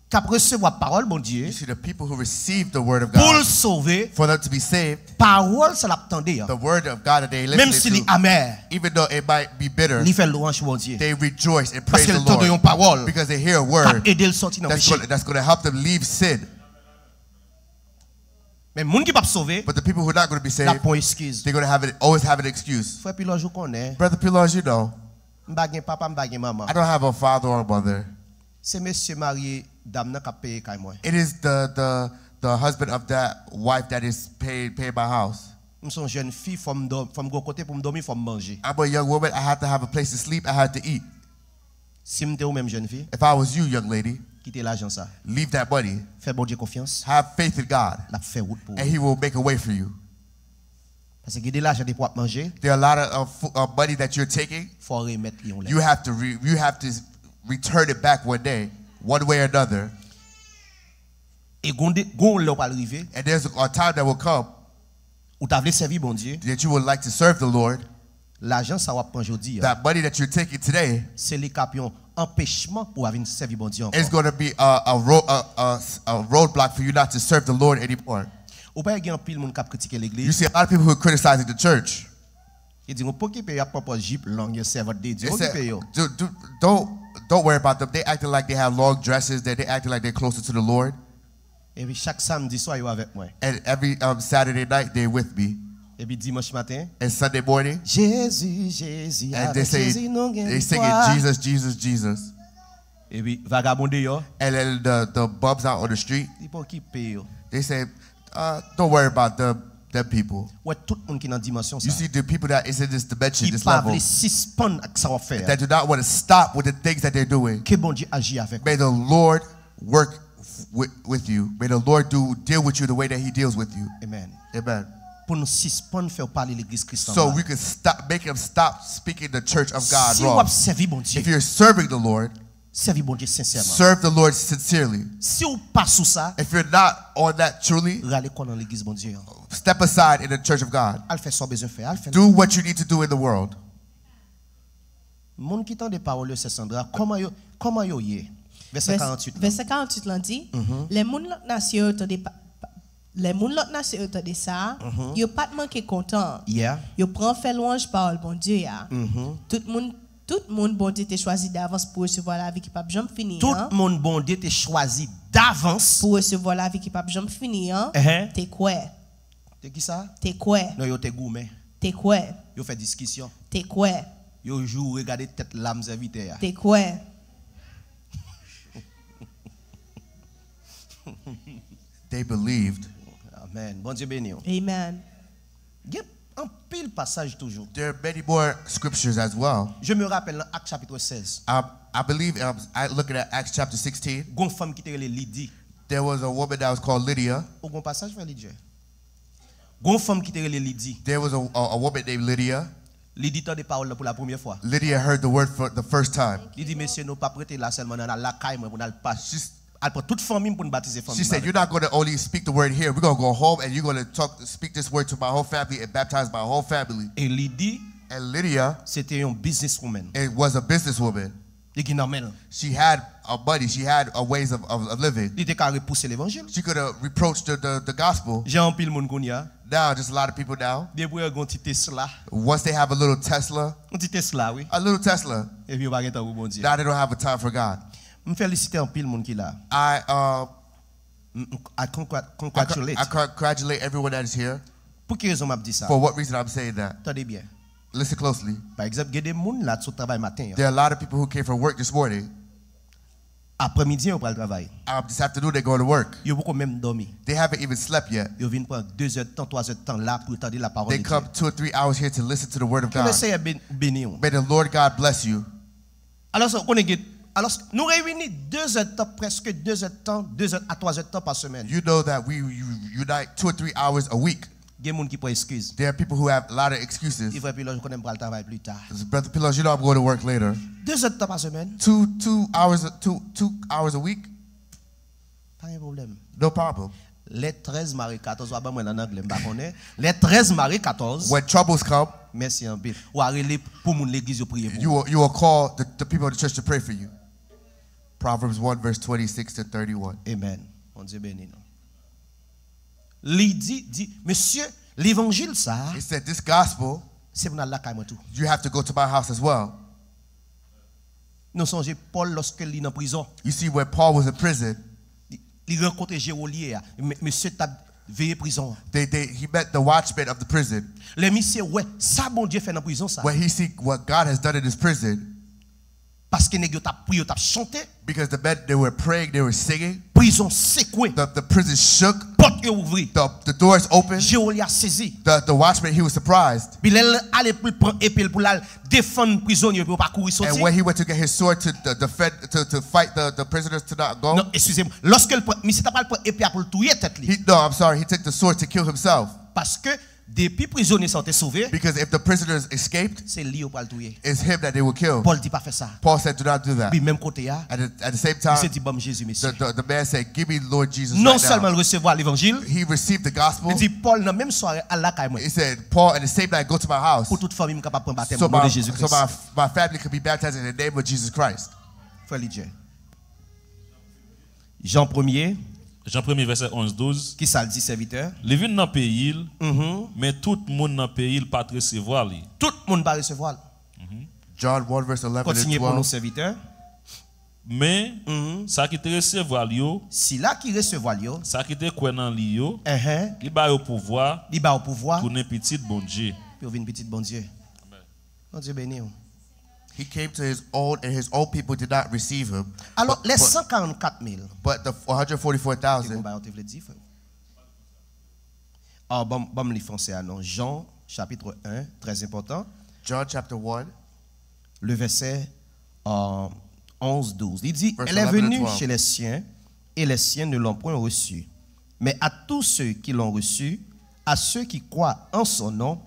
k ap resevwa pawòl Bondye, You see, the people who receive the word of God, pou l sove, for them to be saved, pawòl sa l ap tande an, the word of God that they listen to, menm si li amè, even though it might be bitter, li fè lwanj Bondye. They rejoice and praise the Lord. Paske l tande yon pawòl, because they hear a word, k ap ede l sòti nan peche. That's gonna, that's gonna help them leave sin. Men moun ki p ap sove, But the people who are not gonna be saved, l ap pran eskiz. They're gonna have it, always have an excuse. Frè Pilòj, ou konnen. Brother Pilòj, you know, M pa gen papa, m pa gen manman. I don't have a father or a mother. Se mesye marye dam nan k ap peye kay mwen. It is the, the, the husband of that wife that is pay, paying my house. M se yon jèn fi, fò m dò-, fò m gen yon kote pou m dòmi, fò m manje. I'm a young woman. I have to have a place to sleep. I have to eat. Si m te ou menm jèn fi, If I was you, young lady, kite lajan sa. Leave that money. Fè Bondye konfyans. Have faith in God. L ap fè wout pou ou. And he will make a way for you. Paske gen de lajan depi w ap manje, There are a lot of, of fo- of money that you're taking. Fò w remèt li yon lè. You have to re, you have to return it back one day, one way or another. E gon de, gon lè w pral rive, And there's a time that will come ou ta vle sèvi Bondye, that you would like to serve the Lord. Lajan sa w ap pran jodi a, That money that you're taking today se li k ap yon anpechman pou w vin sèvi Bondye ankò. Is going to be a, a, ro- a, a, a roadblock for you not to serve the Lord anymore. Ou pa gen anpil moun k ap kritike legliz. You see a lot of people who are criticizing the church. Yo di, "Ou pa okipe yo, y ap pran pòz jip long, yo sèvant de Dye." They say, Okipe yo. "Do, do, don't, don't worry about them. They acting like they have long dresses, that they acting like they're closer to the Lord." Epi chak samdi swa, yo avèk mwen. And every, um, Saturday night, they're with me. Epi dimanch maten, And Sunday morning, Jezi, Jezi, and they avèk say, Jezi nou gen they singing viktwa. Jesus, Jesus, Jesus. Epi vagabon deyò, And then the, the bums out on the street, li pa okipe yo. They say, uh, "Don't worry about them, them people." Wè, tout moun ki nan dimansyon You sa, see the people that is in this dimension, ki this pa level, vle sispann ak sa w ap fè a, that do not want to stop with the things that they're doing. Ke Bondye aji avèk ou. May the Lord work with, with you. May the Lord do, deal with you the way that he deals with you. Amen. Amen. Pou nou sispann fè w pale legliz Kris lan mal. So we can stop, make him stop speaking the church of God wrong. Si w ap sèvi Bondye, If you're serving the Lord, sèvi Bondye sensèman. Serve the Lord sincerely. Si w pa sou sa, If you're not on that truly, rale kò nan legliz Bondye an. Step aside in the church of God. Al fè sa w bezwen fè. Al fè. Do what you need to do in the world. Moun ki tande pawòl yo, sè Sandra, kòman yo, kòman yo ye? Vèsè karanntuit lan. Vèsè karanntuit lan di, Lè moun lòt nasyon yo tande pa, pa, lè moun lòt nasyon yo tande sa, yo pa t manke kontan. Yeah. Yo pran fè lwanj pawòl Bondye a. Tout moun, tout moun Bondye te chwazi davans pou resevwa lavi ki p ap janm fini an. Tout moun Bondye te chwazi davans pou resevwa lavi ki p ap janm fini an, Ehe. Te kwè. Te ki sa? Te kwè. Non, yo te goumen. Te kwè. Yo fè diskisyon. Te kwè. Yo joure, gade tèt lam sèvitè a. Te kwè. They believed. Amen. Bondye beni w. Amen. Gen anpil pasaj toujou. There are many more scriptures as well. Je me rappelle nan Ak chapit sèz. I, I believe, um, I looking at Acts chapter sixteen. Gon fanm ki te rele Lidi. There was a woman that was called Lydia. Ou gon pasaj, frè Lidje? Gon fanm ki te rele Lidi. There was a, a, a woman named Lydia. Lidi tande pawòl la pou la premyè fwa. Lydia heard the word for the first time. Li di, "Mesye, nou p ap rete la sèlman, n al lakay mwen pou n al pa-, al pran tout fanmi m pou n batize fanmi m." She said, "You're not gonna only speak the word here. We're gonna go home and you're gonna talk, speak this word to my whole family and baptize my whole family." E Lidi, And Lydia, se te yon businesswoman. It was a businesswoman. Li gen nan men l. She had a money, she had a ways of, of, of living. Li te ka repouse levanjil. She could have reproached the, the, the gospel. Jan anpil moun kounye a. Now, just a lot of people now. Depi yo gen yon ti Tesla. Once they have a little Tesla, Yon ti Tesla, wi. A little Tesla, Epi yo pa gen tan pou Bondye. Now they don't have a time for God. M felisite anpil moun ki la. I, uh, M, m, I congrat-, I congratulate. Congratulate everyone that is here. Pou ki rezon m ap di sa? For what reason I'm saying that? Tande byen. Listen closely. Pa egzanp, gen de moun la t sot travay maten an. There are a lot of people who came from work this morning. Aprèmidi an, yo pral travay. Um, this afternoon, they're going to work. Yo poko menm dòmi. They haven't even slept yet. Yo vin pran de zè tan, twa zè tan la pou yo tande la parole de Dieu. They come two or three hours here to listen to the word of God. Ke le Seyè ben-, beni w. May the Lord God bless you. Alò, ou konnen gen, alò, nou reyini de zè tan, prèske de zè tan, de zè a twa zè tan pa semèn. You know that we u-, unite two or three hours a week. Gen moun ki pran eskiz. There are people who have a lot of excuses. Li vrè, Pilòj, ou konnen m pral travay pli ta. Brother Pilòj, you know I'm going to work later. De zè tan pa semèn. Two, two hours, two, two hours a week. Pa gen pwoblèm. No problem. Lè trèz mare katòz, w a ban mwen l an anglè, m pa konnen. Lè trèz mare katòz. When troubles come, mèsi anpil. W a rele pou moun legliz yo priye pou ou. You will, you will call the, the people of the church to pray for you. Proverbs one, verse twenty-six to thirty-one. Amen. Bondye beni nou. Li di, di, mesye, levanjil sa a, he said, this gospel, se pou n al lakay mwen tou. You have to go to my house as well. Nou sonje Pòl, lòske li nan prizon. You see, when Paul was in prison, li, li rankontre jewolye a. Me-, mesye t ap veye prizon an. They, they, he met the watchman of the prison. Lè misye wè sa Bondye fè nan prizon sa. When he see what God has done in this prison, paske nèg yo t ap priye, yo t ap chante. Because the men, they were praying, they were singing. Prizon sekwe. The, the prison shook. Pòt yo ouvri. The, the doors opened. Jewolye a sezi. The, the watchman, he was surprised. Pi lè l ale pou l pran epe l pou l al defann prizonye yo pou yo pa kouri soti. And when he went to get his sword to the, defend, to, to fight the, the prisoners to not go. Non, eskize m. Lòske l pran, misye ta pral pran epe a pou l touye tèt li. He, no, I'm sorry. He took the sword to kill himself. Paske depi prizonye sa yo te sove, because if the prisoners escaped, se li yo pral touye. It's him that they will kill. Pòl di pa fè sa. Paul said, do not do that. Pi menm kote a, at the, at the same time, misye di, ban m Jezi, mesye. The, the, the man said, give me Lord Jesus right now. Non sèlman l resevwa levanjil, he received the gospel, li di Pòl nan menm sware al lakay mwen. He said, Paul, in the same night, go to my house. Pou tout fanmi m kapab pran batèm o non de Jezi Kris. So my, so my, my family could be baptized in the name of Jesus Christ. Frè Lidje. Jan premye. Jan premye, vèsè onz, douz. Kisa l di, sèvitè? Li vin nan peyi l, mhm, men tout moun nan peyi l pa t resevwa li. Tout moun pa resevwa l. Mhm. John one, verse eleven and twelve. Kontinye pou nou, sèvitè. Men, mhm, sa ki te resevwa l yo, sila ki resevwa l yo, sa ki te kwè nan li yo, enhen, li ba yo pouvwa, li ba yo pouvwa, tounen pitit Bondye. Pou yo vin pitit Bondye. Amen. Bondye beni w. He came to his own, and his own people did not receive him. Alò, but, lè but, san karannkat mil. But the one hundred forty-four thousand. Ki bon bagay ou te vle di, frè? Ah, ban m, ban m li franse a non. Jan, chapitre un, très important. John chapter one. Le verset, euh, onze, douze. Li di, verse eleven and twelve. Elle est venue chez les siens, et les siens ne l'ont point reçue. Mais à tous ceux qui l'ont reçue, à ceux qui croient en son nom,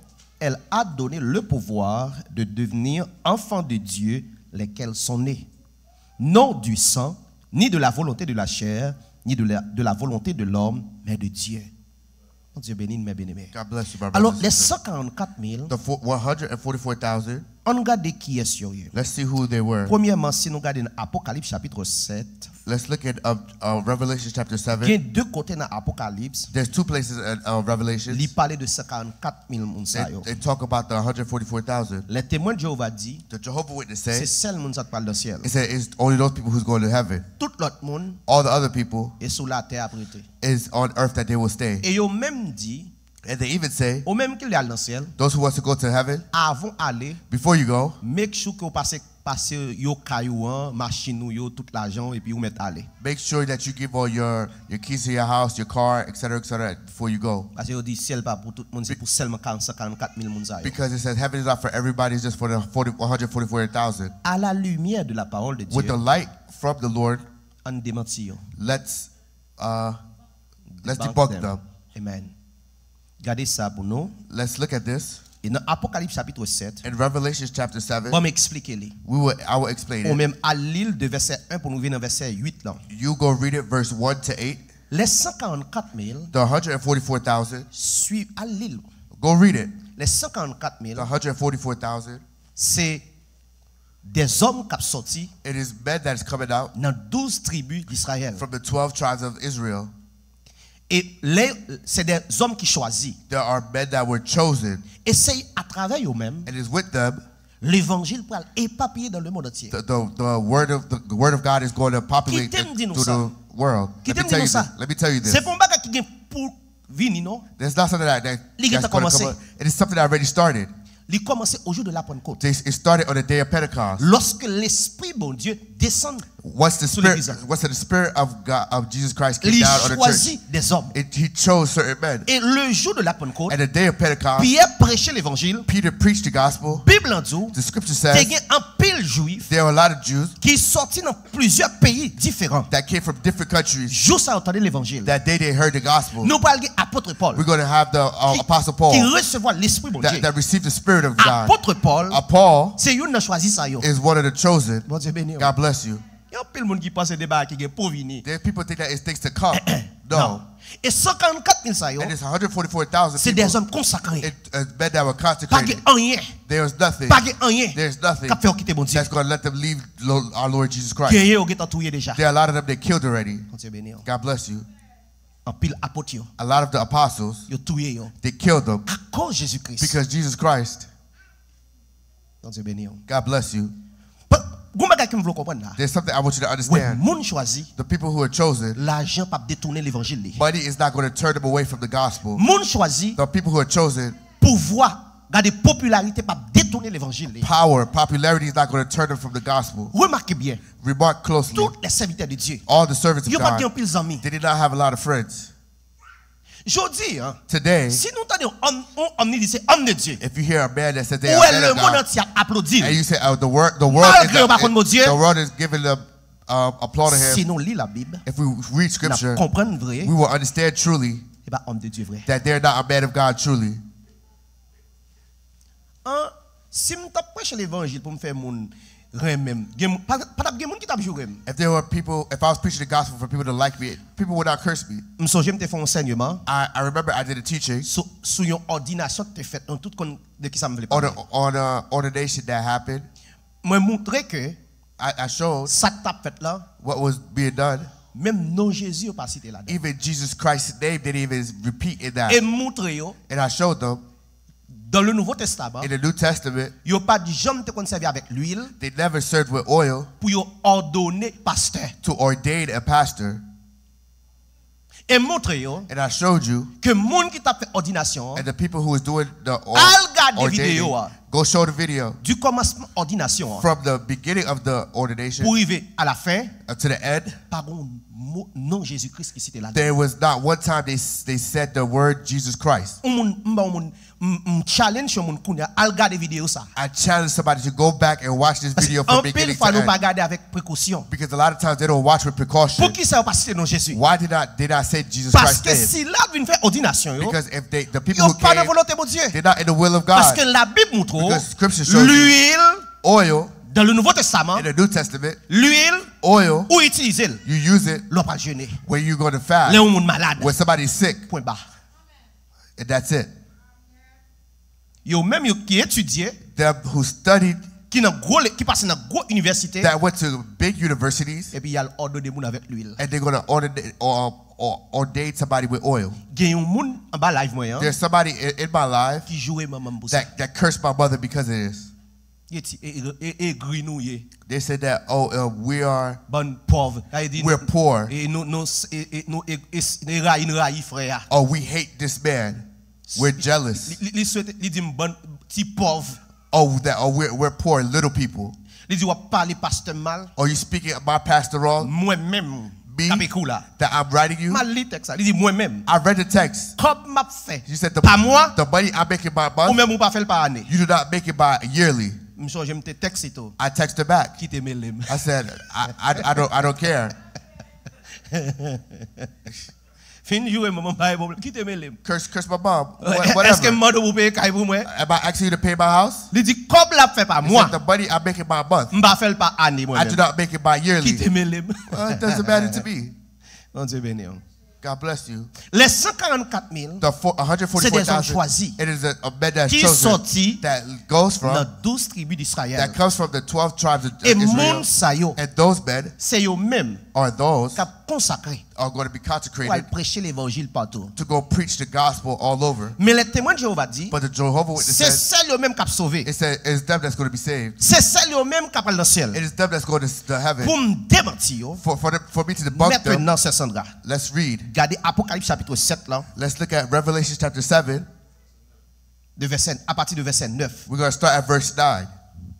elle a donné le pouvoir de devenir enfants de Dieu, lesquels sont nés, non du sang, ni de la volonté de la chair, ni de la, de la volonté de l'homme, mais de Dieu. Bondye beni n, mes bien-aimés. God bless you, my brothers and sisters. Alò, lè san karannkat mil, the fo-, one hundred forty-four thousand, ann gade kiyès yo ye. Let's see who they were. Premyèman, si nou gade nan Apokalips chapitre sept, let's look at, uh, uh, Revelation chapter seven. Gen de kote nan Apokalips, there's two places in, uh, Revelation. Li pale de san karannkat mil moun sa yo. It, it talk about the one hundred forty-four thousand. Lè Temwen de Jewova di, the Jehovah Witness say, se sèl moun sa k pral nan syèl. It said it's only those people who's going to heaven. Tout lòt moun, all the other people, e sou latè y ap rete. Is on earth that they will stay. E yo menm di, and they even say, ou menm ki vle al nan syèl, those who wants to go to heaven, avan w ale, before you go, make sure ke w pase, pase yo kay ou an, machin ou yo, tout lajan w, epi ou mèt ale. Make sure that you give all your, your keys to your house, your car, et cetera, et cetera, before you go. Paske yo di syèl pa pou tout moun, se pou sèlman karant, san karannkat mil moun sa yo. Because it says heaven is not for everybody, it's just for the forty, one hundred forty-four thousand. À la lumière de la parole de Dieu, with the light from the Lord, ann demanti yo. Let's, uh, let's debunk them. Amen. Gade sa pou nou. Let's look at this. E nan Apokalips chapitre sept, in Revelation chapter seven, ban m eksplike li. We will, I will explain it. Ou menm al li l de vèsè un pou nou rive nan vèsè uit lan. You go read it, verse one to eight. Lè san karannkat mil, the one hundred forty-four thousand, swiv, al li l. Go read it. Lè san karannkat mil, the one hundred forty-four thousand, se dèzòm k ap sòti, it is men that is coming out, nan douz tribi d'Izrayèl. From the twelve tribes of Israel. E lè, se dèzòm ki chwazi. There are men that were chosen. E se atravè yo menm, it is with them, levanjil pral epapiye dans le monde entier. The, the, the word of, the, the word of God is going to populate through the world. Kite m di nou sa. Let me tell you this. Kite m di nou sa. Let me tell you this. Se pa yon bagay ki gen pou vini, non. There's not something that, that, that's gonna come up. Li gentan kòmanse. It is something that already started. Li kòmanse au jour de la Pentecôte. They, it started on the day of Pentecost. Lòske Lespri Bondye desann sou legliz la. Once the Spirit, once the Spirit of God, of Jesus Christ came down on the church, li chwazi dèzòm. It, he chose certain men. E le jour de la Pentecôte, and the day of Pentecost, Pyè preche levanjil. Peter preached the gospel. Bib lan di w, the scripture says, te gen anpil Jwif There are a lot of Jews ki sòti nan plizyè peyi diferan. That came from different countries. Jou sa yo tande levanjil. That day they heard the gospel. Nou pral gen apot Pòl. We're going to have the uh, ki, Apostle Paul ki resevwa Lespri Bondye. That, that received the Spirit of God. Apot Pòl, uh, Paul se youn nan chwazi sa yo. Is one of the chosen. Bondye beni w. God bless you. Gen anpil moun ki panse de bagay ki gen pou vini. There are people think that it's things to come. No. E san karannkat mil sa yo, and it's one hundred forty-four thousand se de zòm konsakre. It, uh, men that were consecrated. Pa gen anyen. There is nothing. Pa gen anyen k ap fè yo kite Bondye. That's going to let them leave our Lord Jesus Christ. Genyen yo gentan touye deja. There are a lot of them they killed already. Bondye beni yo. God bless you. Anpil apot yo. A lot of the apostles, yo touye yo. They killed them. Akoz Jezi Kris. Because Jesus Christ. Bondye beni w. God bless you. Gon bagay ke m vle w konprann la. There's something I want you to understand. Moun chwazi. The people who are chosen, lajan p ap detounen levanjil li. Money is not going to turn them away from the gospel. Moun chwazi. The people who are chosen, pouvwa, gade, popilarite p ap detounen levanjil li. Power, popularity is not going to turn them from the gospel. Remake byen. Remark closely. Tout lè sèvitè de Dye, all the servants of God, yo pa t gen anpil zanmi. They did not have a lot of friends. Jodi a, today, si nou tande yon òm, yon òm li di se òm de Dye, if you hear a man that says they are a man of God, ou wè lemonn antye ap aplodi l, and you say, oh, the world, the world, malgre yo pa konn Bondye, the world is giving them um, applaud to him. Si nou li Labib, if we read scripture, n ap konprann vre, we will understand truly, se pa òm de Dye vre, that they're not a man of God truly. An, si m t ap preche levanjil pou m fè moun renmen m, gen, pa, pa t ap gen moun ki t ap joure m. If there were people, if I was preaching the gospel for people to like me, people would not curse me. M sonje m te fè yon ansèyman. I, I remember I did a teaching. Sou, sou yon òdinasyon ki te fèt. Nou tout konn de ki sa m vle pale. On a, on a ordination that happened. Mwen montre ke I, I showed sa k t ap fèt la, what was being done. Menm non Jezi yo pa site ladan. Even Jesus Christ's name didn't even repeat in that. E m montre yo, and I showed them, dans le Nouveau Testament, in the New Testament, yo pa t janm te konn sèvi avèk lwil, they never served with oil, pou yo òdone pastè, to ordain a pastor. E m montre yo, and I showed you, ke moun ki t ap fè òdinasyon an, and the people who was doing the or-, al gade videyo a, go show the video, du commencement òdinasyon an, from the beginning of the ordination, pou rive à la fin, uh, to the end. Pa gon mo non Jezi Kris ki site ladan. There was not one time they, they said the word Jesus Christ. Yon moun, m ba yon moun, m, m challenge yon moun kounye a, al gade videyo sa. I challenge somebody to go back and watch this video from beginning to end. Paske anpil fwa nou pa gade avèk prekosyon. Because a lot of times they don't watch with precaution. Poukisa yo pa site non Jezi? Why did not, they not say Jesus Christ's name? Paske sila k vin fè òdinasyon yo, because if they, the people who came, yo pa nan volonte Bondye. They're not in the will of God. Paske Labib montre w, because scripture shows you, lwil, oil, dans le Nouveau Testament, in the New Testament, lwil, oil, ou itilize l, you use it, lè w pral jene, when you go to fast, lè yon moun malad, when somebody is sick, pwen ba. And that's it. Yo menm yo ki etidye, them who studied, ki nan gwo le-, ki pase nan gwo inivèsite, that went to big universities, epi y al òdone moun avèk lwil. And they're gonna ordain, or, or ordain somebody with oil. Gen yon moun anba live mwen an, there's somebody in, in my life, ki joure manman m pou sa, that, that cursed my mother because of this. Ye ti, e, e, e, egri nou ye. They said that, oh, uh, we are, bann pòv. Sa vle di, we're poor. E nou, nou, e, e, nou, e, e, nou rayi, nou rayi frè a. Oh, we hate this man. We're jealous. Li, li, li swete, li di m bann ti pòv. Oh, that, oh, we're, we're poor little people. Li di w ap pale pastè m mal. Oh, you speaking about pastor wrong? Mwen menm, me, k ap ekri w la, that I'm writing you? M al li tèks la. Li di mwen menm, I read the text. Kòb m ap fè, you said the, pa mwa, the money I'm making by month, ou menm ou pa fè l pa ane. You do not make it by yearly. M sonje m te tèkste tou. I text her back. Kite mele m. I said, I, I, I don't, I don't care. Fin joure manman m pa gen pwoblèm. Kite mele m. Curse, curse my mom. Wha-, whatever. Èske m mande w pou peye kay pou mwen? Am I asking you to pay my house? Li di kòb l ap fè pa mwa. He said the money I'm making by month, m pa fè l pa ane mwen menm. I do not make it by yearly. Kite mele m. Well, it doesn't matter to me. Bondye beni w. God bless you. Lè san karannkat mil, the four, se de zòm chwazi, it is a, a men that's chosen, ki sòti, that goes from, nan douz tribi d'Israël. That comes from the twelve tribes of, of Israel. E moun sa yo, and those men, se yo menm, are those, k ap konsakre, are going to be consecrated, pou al preche levanjil patou, to go preach the gospel all over. Men lè Temwen de Jewova di, but the Jehovah Witness, se sèl yo menm k ap sove. It said, it's them that's going to be saved. Se sèl yo menm k ap al nan syèl. It is them that's going to, to heaven. Pou m demanti yo, for, for, the, for me to debunk them. Mèt nan Sè Sandra. Let's read. Gade Apokalips chapit sèt la. Let's look at Revelation chapter seven. De vèsè, apati de vèsè nèf. We're gonna start at verse nine.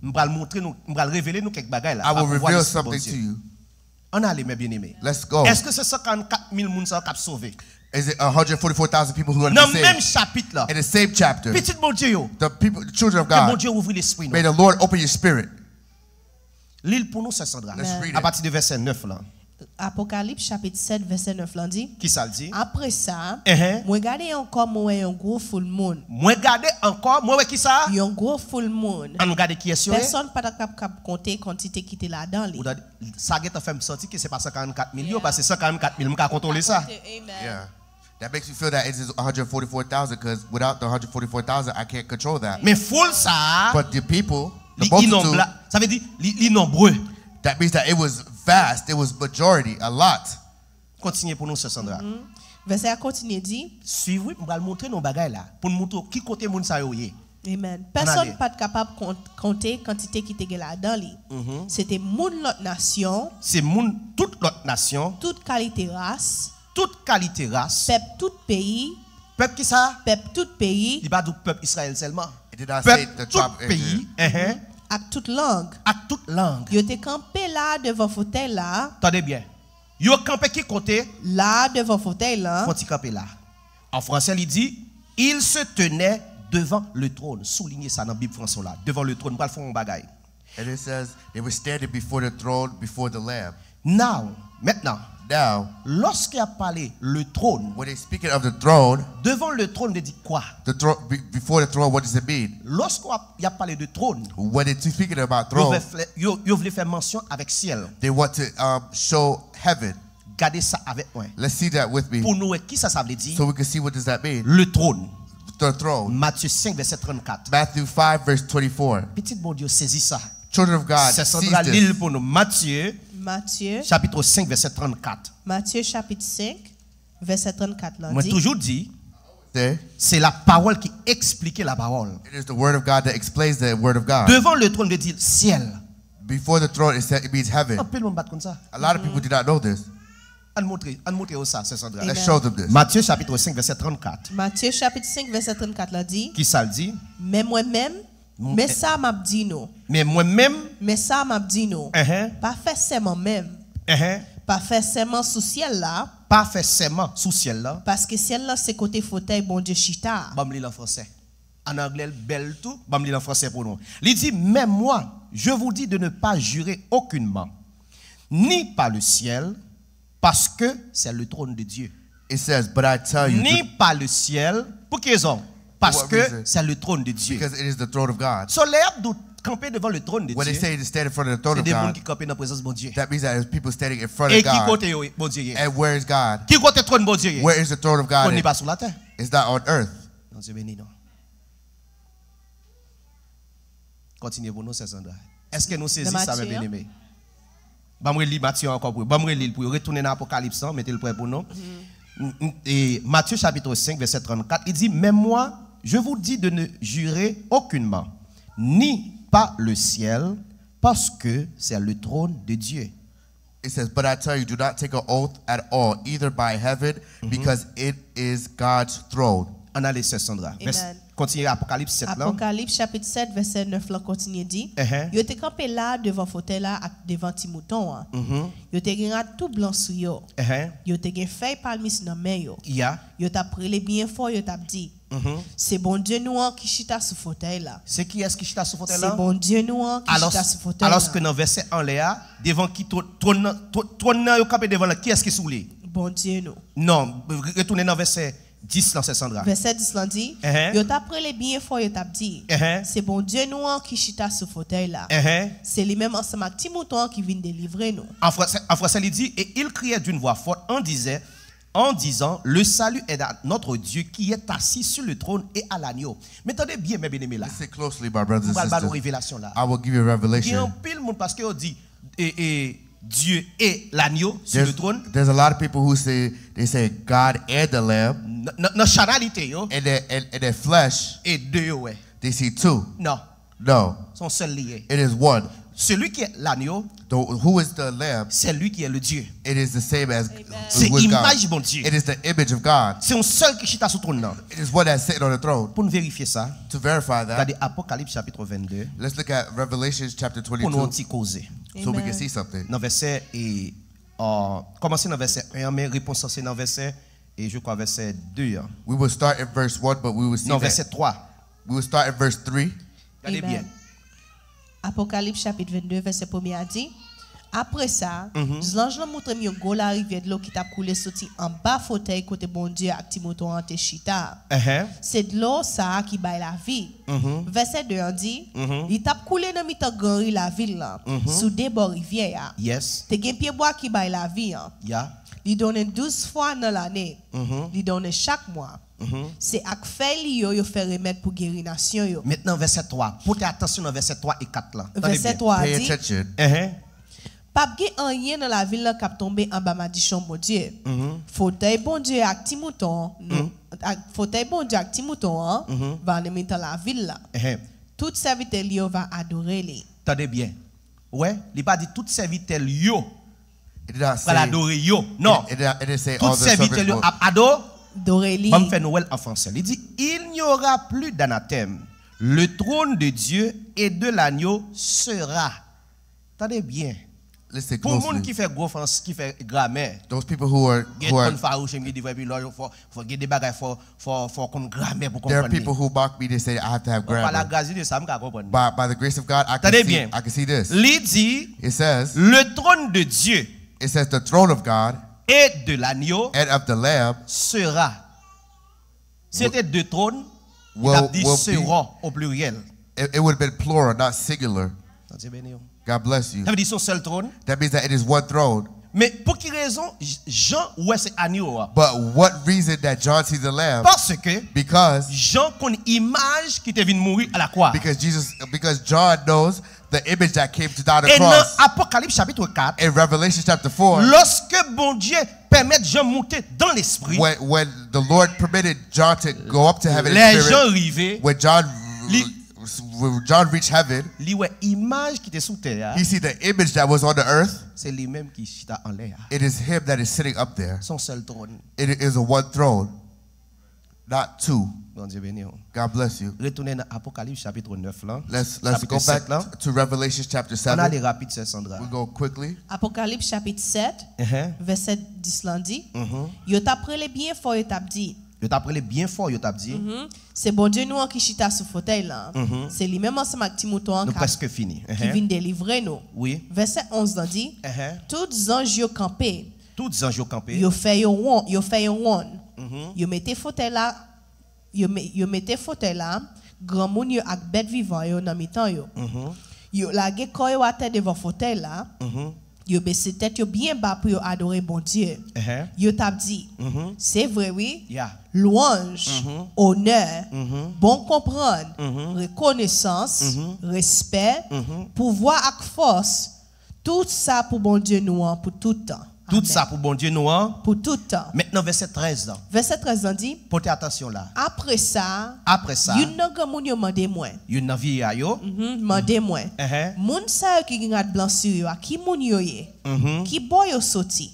M pral montre nou, m pral revele nou kèk bagay la. I will reveal something to you. Ann ale, mè byeneme. Let's go. Èske se san karannkat mil moun sa yo k ap sove? Is it one hundred forty-four thousand people who are gonna be saved? Nan menm chapit la, in the same chapter, pitit Bondye yo, the people, the children of God, ke Bondye ouvri lespri nou. May the Lord open your spirit. Li l pou nou, sè Sandra. Let's read it. Apati de vèsè nèf lan. Apokalips chapit sèt vèsè nèf lan di, Ki sa l di? Apre sa, Ehe. Mwen gade ankò, mwen wè yon gwo foul moun. Mwen gade ankò, mwen wè ki sa? Yon gwo foul moun. Ann gade kiyès yo ye. Pèsòn pa t ap kab konte kantite ki te ladan li. Ou tande, sa gentan fè m santi ke se pa san karannkat mil yo, paske san karannkat mil, m ka kontwole sa. Amen. Yeah. That makes me feel that it is one hundred forty-four thousand, because without the one hundred forty-four thousand, I can't control that. Men foul sa a, But the people, the li multitude, inonbla-, sa vle di, li, li nonbre. That means that it was vast, it was majority, a lot. Kontinye pou nou, sè Sandra. Vèsè a kontinye di, Swiv, wi, m pral montre nou bagay la. Pou n montre w ki kote moun sa yo ye. Amen. Ann ale. Pèsòn pa t kapab kont- konte kantite ki te gen ladan li. Se te moun lòt nasyon, Se moun tout lòt nasyon, tout kalite ras, tout kalite ras, pèp tout peyi, pèp ki sa? Pèp tout peyi, Li pa di w pèp Israël sèlman. It did not say Pèp the tout tribe of peyi, Israel. Ehe. Ak tout lang. Ak tout lang. Yo te kanpe la devan fotèy la. Tande byen. Yo kanpe ki kote? La devan fotèy la. Fon ti kanpe la. An fransè, li di, il se tenait devant le trône. Soulinye sa nan Bib fransè w la. Devant le trône. M pral fè yon bagay. And it says, they were standing before the throne, before the Lamb. Now, mentnan, Now, lòske y ap pale le trône, when they're speaking of the throne, devant le trône vle di kwa? the throne be, before the throne, what does it mean? Lòske y ap, y ap pale de tròn, When they're speaking about yo vle throne, fè, yo, yo vle fè mansyon avèk syèl. They want to um, show heaven. Gade sa avèk mwen. Let's see that with me, Pou nou wè ki sa sa vle di. So we can see what does that mean. Le trône. The throne. Matye senk, vèsè trannkat. Matthew five, verse twenty-four. Pitit Bondye, sezi sa. Children of God, Sè seize Sandra li l this. Pou nou. Matye, Matye, chapit senk, vèsè trannkat. Matye chapit senk, vèsè trannkat la Mwen di, toujou di, There. Se la pawòl ki eksplike la pawòl. It is the word of God that explains the word of God. Devan le tròn de Dye, syèl. Before the throne, it, said, it means heaven. Anpil moun pa t konn sa. A lot of people do not know this. Ann montre, ann montre yo sa, sè Sandra. Amen. Let's show them this. Matye chapit senk, vèsè trannkat. Matye chapit senk, vèsè trannkat la di, Ki sa l di? Men mwen menm, men sa m ap di nou. Men mwen menm, Men sa m ap di nou. Enhen. Pa fè sèman menm. Enhen. Pa fè sèman sou syèl la. Pa fè sèman sou syèl la. Paske syèl la se kote fotèy Bondye chita a. Ban m li l an fransè. An anglè, l bèl tou. Ban m li l an fransè pou nou. Li di, Mais moi, je vous dis de ne pas jurer aucunement, ni par le ciel, parce que c'est le trône de Dieu. It says, but I tell you, Ni par le ciel. Pour quelle raison? Parce What que reason? C'est le trône de Dieu. Because it is the throne of God. So, lè y ap di w kanpe devan le tròn de When they Dye, say to stand in front of the throne se of de moun God, ki kanpe nan prezans Bondye. That means that it's people standing in front E of ki God. Kote yo, Bondye ye? And where is God? Ki kote tròn Bondye ye? Where is the throne of God? Tròn li At? Pa sou latè. It's not on earth. Bondye beni nou. Kontinye pou nou, sè Sandra. Èske nou sezi Nan sa, men Matye. Byeneme? Ban m reli Matye ankò pou yo. Ban m reli l pou yo. Retounen nan Apokalips lan, mete l prè pou nou. M- m- E Matye chapit senk, vèsè trannkat, li di, Mais moi, je vous dis de ne jurer aucunement, ni par le ciel, parce que c'est le trône de Dieu. It says, but I tell you, do not take an oath at all, either by heaven, because it is God's throne. Ann ale, sè Sandra. Amen. Kontinye Apokalips sèt lan. Apokalips chapit sèt, vèsè nèf lan kontinye di, Enhen. Yo te kanpe la devan fotèy la ak devan ti mouton an. Yo te gen rad tou blan sou yo. Enhen. Yo te gen fèy palmis nan men yo. Ya. Yo t ap rele byen fò, yo t ap di, Se Bondye nou an ki chita sou fotèy la. Se kiyès ki chita sou fotèy Se la? Bondye nou an ki Alò, chita sou fotèy alòske la. Nan vèsè anlè a, devan ki twòn, twòn nan, twòn, twòn nan yo kanpe devan la, kiyès ki sou li? Bondye nou. Non, re- retounen nan vèsè dis lan, sè Sandra. Vèsè dis lan di, Enhen. Yo t ap rele byen fò, yo t ap di, Enhen. Se Bondye nou an ki chita sou fotèy la. Enhen. Se li menm ansanm ak ti mouton an ki vin delivre nou. En français, en français, il dit, et il criait d'une voix forte en disait, en disant, Le salut est à notre Dieu qui est assis sur le trône et à l'agneau. Men tande byen, men byeneme la. Listen closely, my brothers M and pral ba nou sisters. Revelasyon la. I will give you a Gen revelation. Anpil moun paske yo di, e, e, Dieu et l'agneau sur le There's, trône. there's a lot of people who say, they say God and the Lamb, Nan, nan, nan chanalite yo, and their, and, and their flesh, e de yo wè. They see two. Non, No, se yon sèl li ye. It is one. Celui qui est l'agneau, The, who is the Lamb? C'est lui qui est le Dieu. It is the same as Se with God. Imaj Bondye. It is the image of God. Se yon sèl ki chita sou twòn nan. It is one that's sitting on the throne. Pou n verifye sa, To verify that, gade Apokalips chapit vennde, let's look at Revelation chapter pou nou yon twenty-two ti koze. so we can Amen. See something. Nan vèsè, e, uh, kòmanse nan vèsè en an, men repons lan se nan vèsè, e je crois vèsè de an. We will start in verse one, but we will see Non, that. Vèsè twa. We will start in verse three. Gade Amen. byen. Apokalips chapit vennde, vèsè premye a di, apre sa, zanj lan montre m yon gwo larivyè dlo ki t ap koule soti anba fotèy kote Bondye ak Ti Mouton an te chita a. Se dlo sa a ki bay lavi. Vèsè de an di, li t ap koule nan mitan gran ri lavil lan, sou de bò rivyè a. Te gen pyebwa ki bay lavi an. Li donnen douz fwa nan lane. Li donnen chak mwa. Se ak fèy li yo yo fè remèd pou geri nasyon yo. Mentnan, vèsè twa. Pote atansyon nan vèsè twa e kat lan. Tande byen. Vèsè twa a di, p ap gen anyen nan lavil lan k ap tonbe anba madichon Bondye. Fotèy Bondye ak Ti Mouton an, ak fotèy Bondye ak Ti Mouton an va nan mitan lavil la. Tout sèvitè li yo va adore li. Tande byen. Ou wè, li pa di tout sèvitè l yo pral adore yo. Non. Tout sèvitè l yo ap ado. Adore li. Ban m fè nou wè l an fransè. Li di, il n'y aura plus d'anathème. Le trône de Dieu et de l'agneau sera. Tande byen. Pou moun ki fè gwo frans, ki fè gramè, those people who are, who gen are konn farouche m, gen de vre pi lò, fò, fò gen de bagay, fò, fò, fò konn gramè pou konprann li. There are people who mock me, they say I have to have grammar. Pa la gras de Dye, sa m ka konprann. By, by the grace of God, I can see, I can see this. Li di, it says, le trône de Dieu. It says the throne of God, et de l'agneau, and of the Lamb, sera. Si se te de tròn, li t ap di seront o pliryèl. It, it would have been plural, not singular. Bondye beni w. God bless you. Sa vle di se yon sèl tròn. That means that it is one throne. Men pou ki rezon J-, Jan wè se agno a? But what reason that John sees the Lamb? Paske Jan konn imaj ki te vin mouri a la kwa. Because Jesus, because John knows the image that came to die on the cross. E nan Apokalips chapit kat, in Revelation chapter four, lòske Bondye pèmèt Jan moute dan lespri, when, when the Lord permitted John to go up to heaven in spirit, lè Jan rive, when John, li, when John reached heaven, li wè imaj ki te sou tè a. He see the image that was on the earth. Se li menm ki chita anlè a. It is him that is sitting up there. Se yon sèl tròn. It is a one throne. Not two. Bondye beni w. God bless you. Retounen nan Apokalips chapit nèf lan. Let's, let's go back to Revelation chapter seven. Ann ale rapid, sè Sandra. We go quickly. Apokalips chapit sèt, vèsè dis lan di, yo t ap rele byen fò, yo t ap di, yo t ap rele byen fò, yo t ap di, se Bondye nou an ki chita sou fotèy lan. Se li menm ansanm ak Ti Mouton an. Nou prèske fini. Ki vin delivre nou. Wi. Vèsè onz lan di, tout zanj yo kanpe. Tout zanj yo kanpe. Yo fè yo won, yo fè yo wonn. Yo mete fotèy la, yo me-, yo mete fotèy la, granmoun yo ak bèt vivan yo nan mitan yo. Yo lage kò yo atè devan fotèy la. Yo bese tèt yo byen ba pou yo adore Bondye. Yo t ap di, se vre wi, lwanj, onè, bon konprann, rekonesans, respè, pouvwa ak fòs, tout sa pou Bondye nou an pou tout tan. Tout sa pou Bondye nou an pou tout tan. Mentnan, vèsè trèz lan. Vèsè trèz lan di, pote atansyon la. Apre sa, apre sa, youn nan granmoun yo mande mwen. Youn nan vyeya yo mande mwen, moun sa yo ki gen rad blan sou yo a, ki moun yo ye? Ki bò yo soti?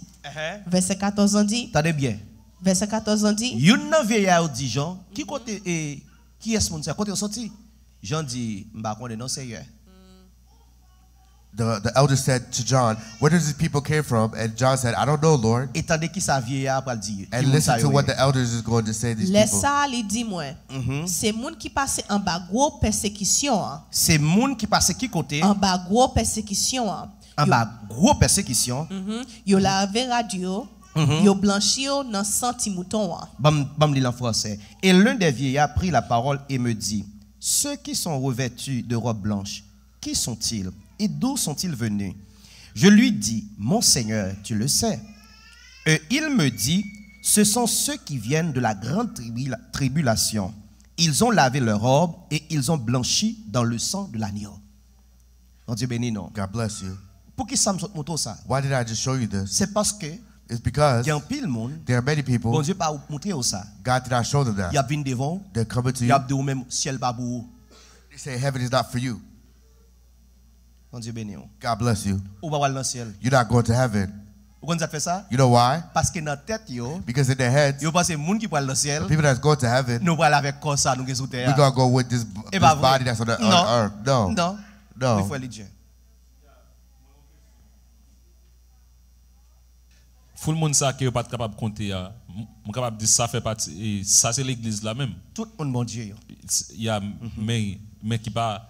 Vèsè katòz lan di, tande byen. Vèsè katòz lan di, youn nan vyeya yo di Jan, ki kote, e, kiyès moun sa? Kote yo soti? Jan di, m pa konnen non, Seyè. The, the elder said to John, "Where does these people came from?" And John said, "I don't know, Lord." E tande ki sa vyeya a pral di, ki moun sa yo ye. And listen to what the elders is going to say these people. Lè sa a, li di mwen, se moun ki pase anba gwo pèsekisyon an. Se moun ki pase ki kote? Anba gwo pèsekisyon an. Anba gwo pèsekisyon. Yo lave rad yo, yo blanchi yo nan san Ti Mouton an. Ban m, ban m li l an fransè. Et l'un des vieillards prit la parole et me dit, ceux qui sont revêtus de robes blanches, qui sont-ils et d'où sont-ils venus? Je lui dis, mon Seigneur, tu le sais. Et il me dit, ce sont ceux qui viennent de la grande tribula-, tribulation. Ils ont lavé leurs robes et ils ont blanchi dans le sang de l'agneau. Bondye beni nou. God bless you. Poukisa m sot montre w sa? Why did I just show you this? Se paske, it's because, gen anpil moun, there are many people, Bondye pa montre yo sa. God did not show them that. Y ap vin devan w, they're coming to you, y ap di w menm syèl pa pou ou. They say heaven is not for you. Bondye beni w. God bless you. Ou pa pral nan syèl. You're not going to heaven. Ou konn sa k fè sa? You know why? Paske nan tèt yo, because in their heads, yo panse moun ki pral nan syèl, the people that's going to heaven, nou pral avèk kò sa nou gen sou tè a. We gonna go with this, this body that's on the, on earth. No. No. No. Wi, frè Lidje. Foul moun sa ke yo pa t kapab konte a, m, m kapab di sa fè pati, e, sa se legliz la menm. Tout moun Bondye yo. Ya, men, men ki pa,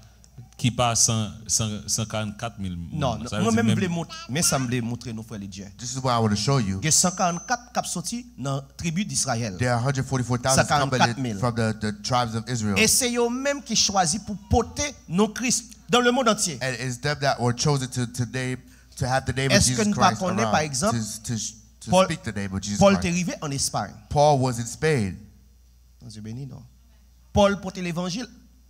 ki pa san, san, san karannkat mil moun. Non, non, mwen menm vle mont, men sa m vle montre nou, frè Lidye. This is what I want to show you. Gen san karannkat k ap soti nan tribi Disrayèl. There are one hundred forty-four thousand coming san karannkat mil. From the, the tribes of Israel. E se yo menm ki chwazi pou pote non Kris dans le monde entier. And it's them that were chosen to, to name, to have the name of Jesus Christ around, to, to, to speak the name of Jesus Christ. Pòl te rive an Espay. Paul was in Spain. Bondye beni nou. Pòl pote levanjil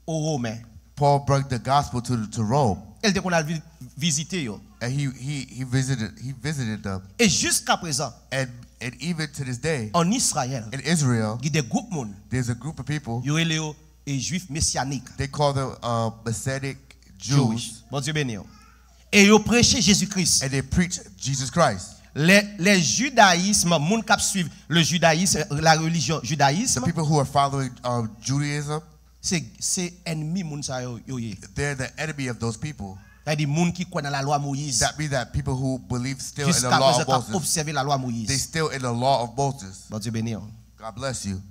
o Women. Paul brought the gospel to, to Rome. E l te konn al vi- vizite yo. And he, he, he visited he visited them. E jiska prezan, And and even to this day, an Izrayèl, in Israel, gen de gwoup moun, there's a group of people, yo rele yo e Jwif mesyanik. They call them uh, Messianic Jews. Bondye beni yo. E yo preche Jezi Kris. And they preach Jesus Christ. Le, le judayism, moun k ap swiv le judayism, la religion The judayism, people who are following um, Judaism, se se ènmi moun sa yo yo ye. They're the enemy of those people. Sa di moun ki kwè nan lalwa Moyiz. That means that people who believe still in the Jiska law prezan of k ap Moses, obsève lalwa they Moyiz. Still in the law of Moses. Bondye beni yo. God bless you.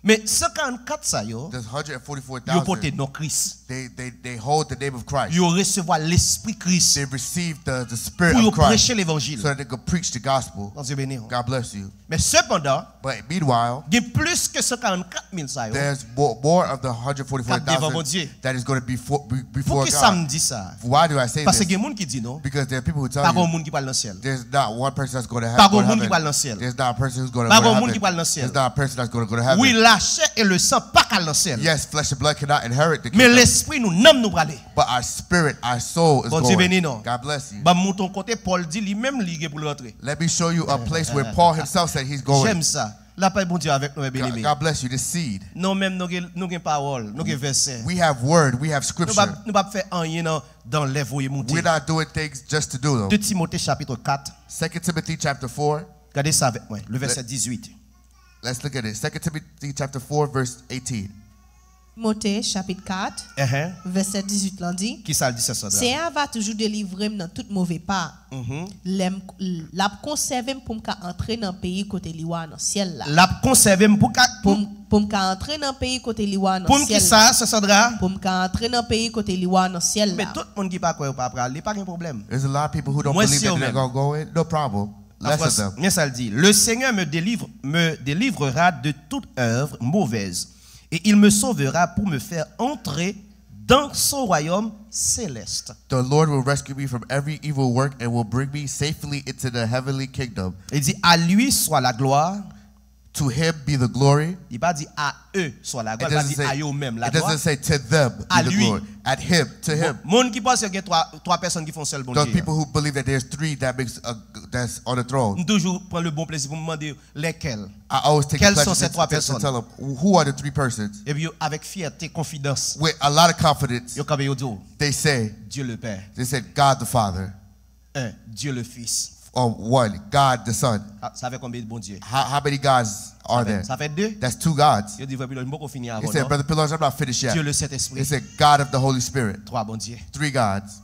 Men san karannkat sa yo, There's yo pote one hundred forty-four thousand. Non Kris. They, they, they hold the name of Christ. Yo resevwa Lespri Kris They receive the, the Spirit pou yo of Christ preche levanjil. So that they could preach the gospel. Bondye beni yo. God bless you. Men sepandan, But meanwhile, gen plis ke san karannkat mil sa yo there's more, more of the k ap devan one hundred forty-four thousand Bondye. That is going to be for, be, before Poukisa God. M di sa? Why do I say Paske this? Gen moun ki di non. Because there are people who tell Pa gen you moun ki pral nan syèl. There's not one person that's going to Pa have, go gen to moun ki heaven. Pral nan syèl. There's not a person who's going to Pa go to gen moun ki heaven. Pral nan syèl. There's not a person that's going to go to heaven. Wi, lachè e le san pa ka al nan syèl. Yes, flesh and blood cannot inherit the Men kingdom. Lespri nou, nanm nou prale. But our spirit, our soul is Bondye going. Beni nou. God bless you. Ban m montre w kote Pòl di li menm li gen pou l rantre. Let me show you a place where Paul himself said he's going. Jèm sa. Lapè Bondye avèk nou, God, byeneme. God bless you. This seed. Nou menm nou gen, nou gen pawòl, nou gen vèsè. We have word, we have Nou scripture. Pa, nou pa fè anyen nan, dan lè voye moute. We're not doing things just to do them. De Timote chapit kat. Second Timothy chapter four. Gade sa avèk mwen, le vèsè dizuit. Let's look at it. Second Timothy chapter four, verse eighteen. Timote chapit kat, Ehe. Vèsè dizuit lan di, Kisa l di, sè Sandra? Seyè a va toujou delivre m nan tout move pa. Lè m, l ap konsève m pou m ka antre nan peyi kote li wa nan syèl la. L ap konsève m pou ka. Pou m, pou m ka antre nan peyi kote li wa nan Pou m syèl kisa, la. Sè Sandra? Pou m ka antre nan peyi kote li wa nan syèl Men la. Tout moun ki pa kwè yo pa prale, pa gen pwoblèm. There's a lot of people who don't Mwen believe si yo that they're menm. Going to go in. No problem. An Less of Frans, them. Men sa l di, Le Seigneur me délivre, me délivrera de toute œuvre mauvaise, et il me sauvera pour me faire entrer dans son royaume céleste. The Lord will rescue me from every evil work and will bring me safely into the heavenly kingdom. Il dit, À lui soit la gloire. To him be the glory. Il pa di à eux soit la It gloire, il pa doesn't di à say, eux-mêmes la it doesn't gloire. Say to them À be the lui. Glory. At him, to him. Moun ki panse gen twa, twa pèsonn ki fè yon sèl Those Bondye. People who believe that there's three that makes a, that's on the throne. M toujou pran le bon plezi pou m mande lesquels. I always take Quelles the sont pleasure ces trois to, to personnes? Tell them who are the three persons. Epi yo, avèk fyète, konfidans, With a lot of confidence, yo kanpe yo di w, They say, Dieu le Père, They said, God the Father, un, Dieu le Fils. Or one, God the Son. Ah, sa fè konbyen Bondye? How, how many gods are there? Sa fè de. That's two gods. Yo di, Frè Pilon, m poko fini He avè w said, non. Brother Pilon, I'm not finished yet. Dieu le Saint-Esprit. He said, God of the Holy Spirit. Twa Bondye. Three gods.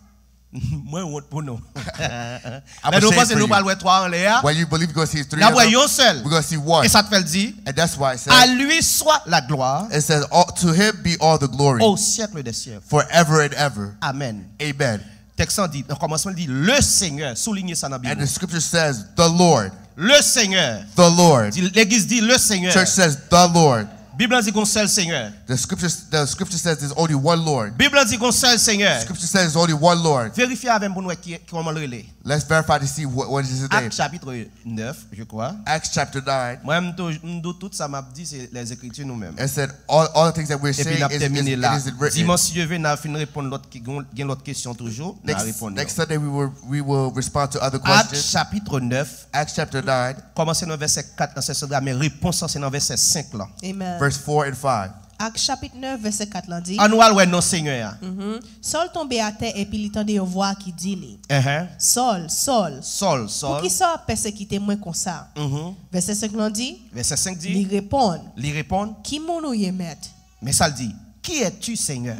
Mwen wont pou nou. I'm Lè nou ashamed panse for nou you. Pral wè twa anlè a, When you believe you're going to see three N ap of wè them, yon sèl. We're going to see one. E sa k fè l di, And that's why it says, À lui soit la gloire It says, "All- To him be all the glory au siècle des siècles. Forever and ever. Amen. Amen." Tèks lan di, nan kòmansman, li di, Le Seigneur, soulinye sa nan Bib. And the scripture says, "The Lord." Le Seigneur. The Lord. Di, Legliz di, Le Seigneur. Church says, "The Lord." Bib lan di, gon sèl Senyè. The scripture, the scripture says there's only one Lord. Bib lan di, gon sèl Senyè. Scripture says there's only one Lord. Verifye avè m pou n wè ki, kòman l rele. Let's verify to see what, what is his name. Actes chapitre neuf, je crois. Acts chapter nine. Mwen, m tou, m dout tout sa m ap di, se Lèzekriti nou menm. It said, "All, all the things that we're Epi saying n ap is, is, tèmine it la. is written." Dimanch, si Dye vle, n a fin reponn lòt ki gen, gen lòt kesyon toujou, n a Next, reponn yo. Next Sunday, we will, we will respond to other Actes questions. Chapitre neuf, Acts chapter nine, kòmanse nan vèsè kat nan sèl Sandra, men repons lan se nan vèsè senk lan. Amen. Verse four and five. Actes chapitre neuf, verset quatre lan di. An nou al wè non Senyè a. Mhm. Sòl tonbe atè epi li tande yon vwa ki di li, Enhen. Sòl, Sòl, Sòl, Sòl. Poukisa w ap pèsekite mwen konsa? Mhm. Vèsè senk lan di, Vèsè senk di. Li reponn, Li reponn. Ki moun ou ye, Mèt? Men sa l di, Qui es-tu, Seigneur?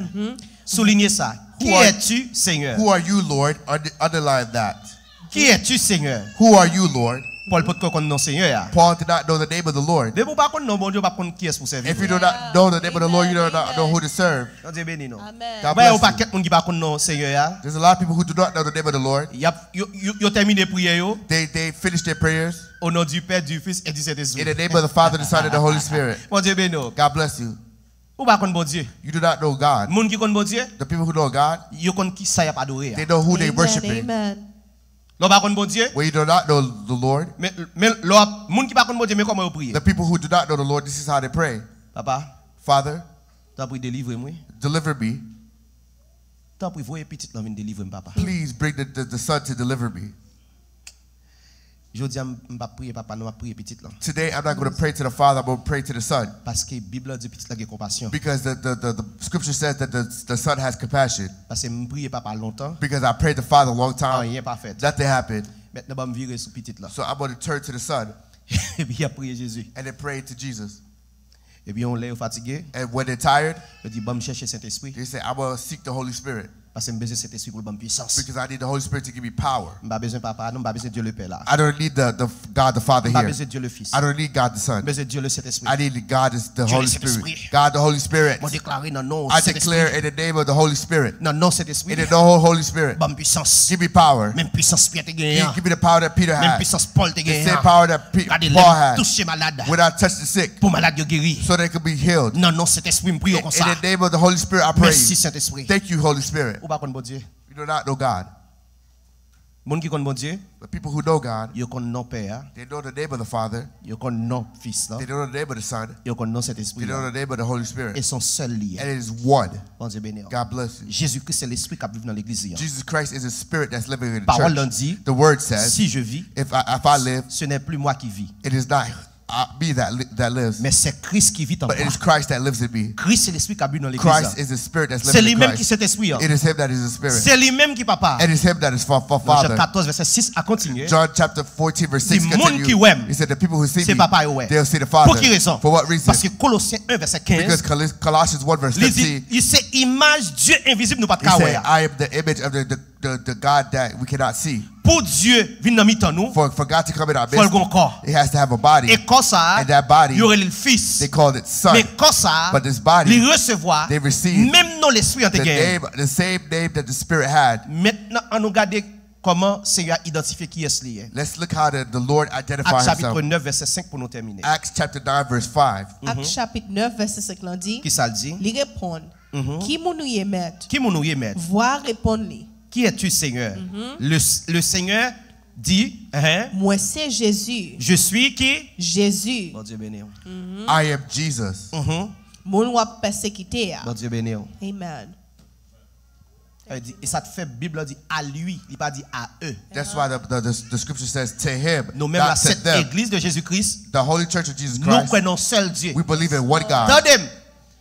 Souligne ça. Qui Who are- es-tu, Seigneur? Who are you, Lord? Under- Underline that. Qui es-tu, Seigneur? Who are you, Lord? Pòl potko konn non Senyè a. Paul did not know the name of the Lord. Depi w pa konn non Bondye, w p ap konn kiyès pou sèvi vre. If you do not know the name of the Lord, you do not know who to serve. Bondye beni nou. Amen. God bless you. Ou wè, yon pakèt moun ki pa konn non Senyè a. There's a lot of people who do not know the name of the Lord. Y ap, yo, yo, yo tèmine priyè yo. They, they finish their prayers. Au nom du Père, du Fils et du Saint-Esprit. In the name of the Father, the Son, and the Holy Spirit. Bondye beni w. God bless you. Ou pa konn Bondye. You do not know God. Moun ki konn Bondye, the people who know God, yo konn ki sa y ap adore a. They know who they worshiping. Amen. Lè w pa konn Bondye, when you do not know the Lord, men, men lè w ap, moun ki pa konn Bondye, men kòman yo priye. The people who do not know the Lord, this is how they pray. Papa, Father, tanpri delivre m, wi. Deliver me. Tanpri voye pitit lan vin delivre m, papa. Please bring the, the, the Son to deliver me. Jodi a, m, m p ap priye papa, non, m ap priye pitit lan. Today, I'm not going to pray to the Father, I'm going to pray to the Son. Paske Bib la di pitit la gen konpasyon. Because the, the, the, the scripture says that the, the Son has compassion. Paske m priye papa lontan. Because I prayed the Father a long time. Anyen pa fèt. Nothing happened. Mentnan, ban m vire sou pitit la. So I'm going to turn to the Son. Epi y ap priye Jezi. And they prayed to Jesus. Epi yon lè yo fatige, and when they're tired, yo di, "Ban m chèche Sentespri." They say, "I'm going to seek the Holy Spirit." Paske m bezwen Sentespri pou l ban m pwisans. Because I need the Holy Spirit to give me power. M pa bezwen papa, non, m pa bezwen Dye le Pè la. I don't need the, the God the Father here. M pa bezwen Dye le Fis. I don't need God the Son. M bezwen Dye le Sentespri. I need God is the Holy Spirit. Dye le Sentespri. God the Holy Spirit. Mwen deklare nan non Sentespri. I declare in the name of the Holy Spirit. Nan non Sentespri. In the name of the Holy Spirit. Ban m pwisans. Give me power. Menm pwisans Pyè te genyen an. Give me the power that Peter had. Menm pwisans Pòl te genyen an. The same power that Paul had. Gade lè m touche malad. When I touch the sick. Pou malad yo geri. So they could be healed. Nan non Sentespri, m priye konsa. In the name of the Holy Spirit, I pray. Mèsi, Sentespri. Thank you, Holy Spirit. Ou pa konn Bondye. You do not know God. Moun ki konn Bondye, the people who know God, yo konn non Pè a, they know the name of the Father, yo konn non Fis la, they know the name of the Son, yo konn non Sentespri a, they know the name of the Holy Spirit. E se yon sèl li ye. And it is one. Bondye beni w. God bless you. Jezi Kris se Lespri k ap viv nan legliz li an. Jesus Christ is a spirit that's living in the church. Pawòl lan di, the word says, "Si je vis, if I, if I live, ce n'est plus moi qui vis." It is not uh, me that, li- that lives, men se Kris ki viv an mwen. But it is Christ that lives in me. Kris se Lespri k ap viv nan legliz la. Christ is the Spirit that's living in Christ. Se li menm ki Sentespri an. It is Him that is the Spirit. Se li menm ki Papa. It is Him that is fa- fa- Nan Jan Father. katòz, vèsè sis a kontinye. John chapter fourteen, verse six continue. Di moun ki wè m, he said, "The people who see se me, Papa yo wè. They'll see the Father." Pou ki rezon? For what reason? Paske Kolosyen en, vèsè kenz, because Col- Colossians one, verse fifteen, li di, li se imaj Dye envizib nou pa t ka wè a. He said, "I am the image of the, the, the, the God that we cannot see." Pou Dye vin nan mitan nou, for, for God to come in our midst, fò l gen yon kò. It has to have a body. E kò sa a, and that body, yo rele l Fis. They called it Son. Men kò sa a, but this body, li resevwa, they received, menm non Lespri an te the genyen. Name, the same name that the Spirit had. Mentnan, ann nou gade kòman Senyè a idantifye kiyès li ye. Let's look how the, the Lord identified Himself. Ak chapit nèf, vèsè senk pou nou tèmine. Acts chapter nine, verse five. Ak chapit nèf, vèsè senk lan di, kisa l di? Li reponn, Mhm. Ki moun ou ye, Mèt? Ki moun ou ye, Mèt? Vwa reponn li. Qui es-tu, Seigneur? Mhm. Le, le Seigneur dit, hein? Mwen se Jezi. Je suis qui? Jezi. Bondye beni w. Mhm. I am Jesus. Mhm. Moun w ap pèsekite a. Bondye beni w. Amen. Sa vle di, e sa k fè Bib la di à lui, li pa di à eux. That's why the, the, the, the scripture says to him, not to them. Nou menm la Sent Egliz de Jezi Kris, the Holy Church of Jesus Christ, nou kwè nan yon sèl Dye. We believe in one God. Tande m.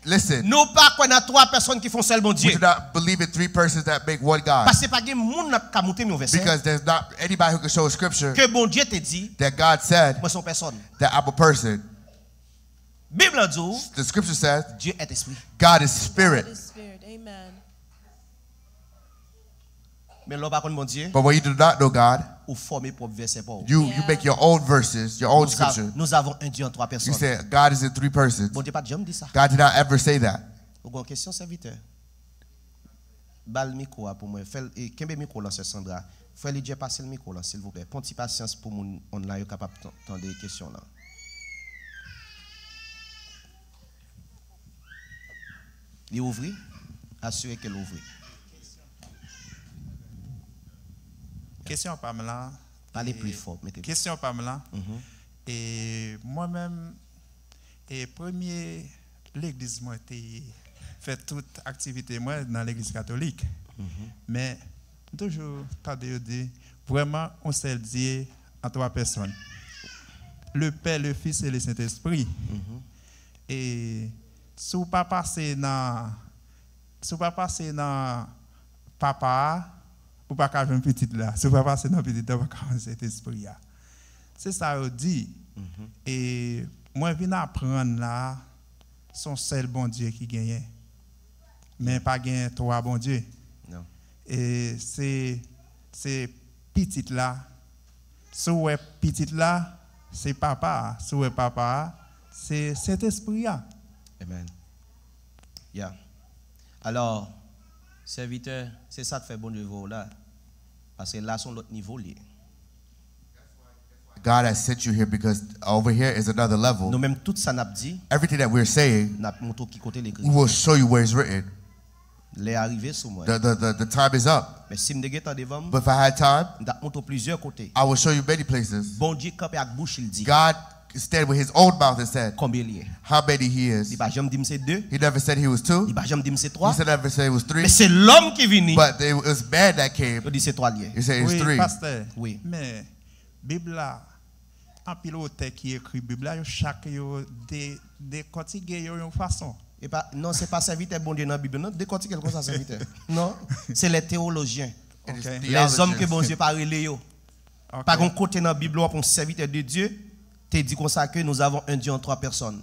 Listen. Nou pa kwè nan twa pèsòn ki fè yon sèl Bondye. We do not believe in three persons that make one God. Paske pa gen moun nan k ka montre m yon vèsè. Because there's not anybody who can show a scripture Ke Bondye te di, that God said, mwen se yon pèsòn. That I'm a person. Bib la di w, the scripture says, Dye est esprit. God is spirit. God is spirit. Amen. Men lè w pa konn Bondye, But when you do not know God, ou fòme pwòp vèsè pa w. You, you make your own verses, your own scripture. Nous avons un Dieu en trois personnes. You say, "God is in three persons." Bondye pa t janm di sa. God did not ever say that. Ou gen yon kesyon, sèvitè? Ba l mikwo a pou mwen. Fè l, e, kenbe mikwo lan, sè Sandra. Frè Lidje, pase l mikwo lan, silvouplè. Pran ti pasyans pou moun online yo kapab tan- tande kesyon lan. Li ouvri? Asire ke l ouvri. Kesyon pa m lan, Pale e, pli fò, mete kesyon pa m lan, mhm, e mwen menm, e premye legliz mwen te fè tout aktivite mwen nan legliz katolik. Mhm. Men, m toujou tande yo di, vrèman, yon sèl Dye an twa pèsòn. Le Pè, le Fis e le Sentespri. Mhm. E si w pa pase nan, si w pa pase nan Papa a, ou pa ka jwenn Pitit la. Si w pa pase nan Pitit la, ou pa ka jwenn Sentespri a. Se sa yo di. Mhm. E mwen vin aprann la, se yon sèl Bondye ki genyen. Men pa gen twa Bondye. Non. E se, se Pitit la, Si w wè pitit la, se papa a. Si w wè papa a, se Sentespri a. Amen. Yeah. Alò, sèvitè, se sa k fè Bondye voye w la. Paske la se yon lòt nivo li ye. God has sent you here because over here is another level. Nou menm, tout sa n ap di, Everything that we're saying, n ap montre w ki kote l ekri. We will show you where it's written. Lè a rive sou mwen. The, the, the, the time is up. Men si m te gentan devan m, But if I had time, m t ap montre w plizyè kote. I will show you many places. Bondye kanpe ak bouch li di, God stand with his own mouth and said, Konbyen li ye? How many he is. Li pa janm di m se de. He never said he was two. Li pa janm di m se He twa. Said never said it was three. Men se lòm ki vini. But it was man that came. Yo di se twa li ye. He said it was Wi, three. Pastè. Wi. Men Bib la, anpil otè ki ekri Bib la, yo chak yo de, dekòtige yo yon fason. E pa, non, se pa sèvitè Bondye nan Bib yo, non. Dekòtike l konsa, sèvitè. Non, se les théologiens. It is Ok. Les hommes que theologians. Bondye pa rele yo. Ok. Pa gen kote nan Bib la w ap yon sèvitè de Dye te di konsa ke nous avons un Dieu en trois personnes.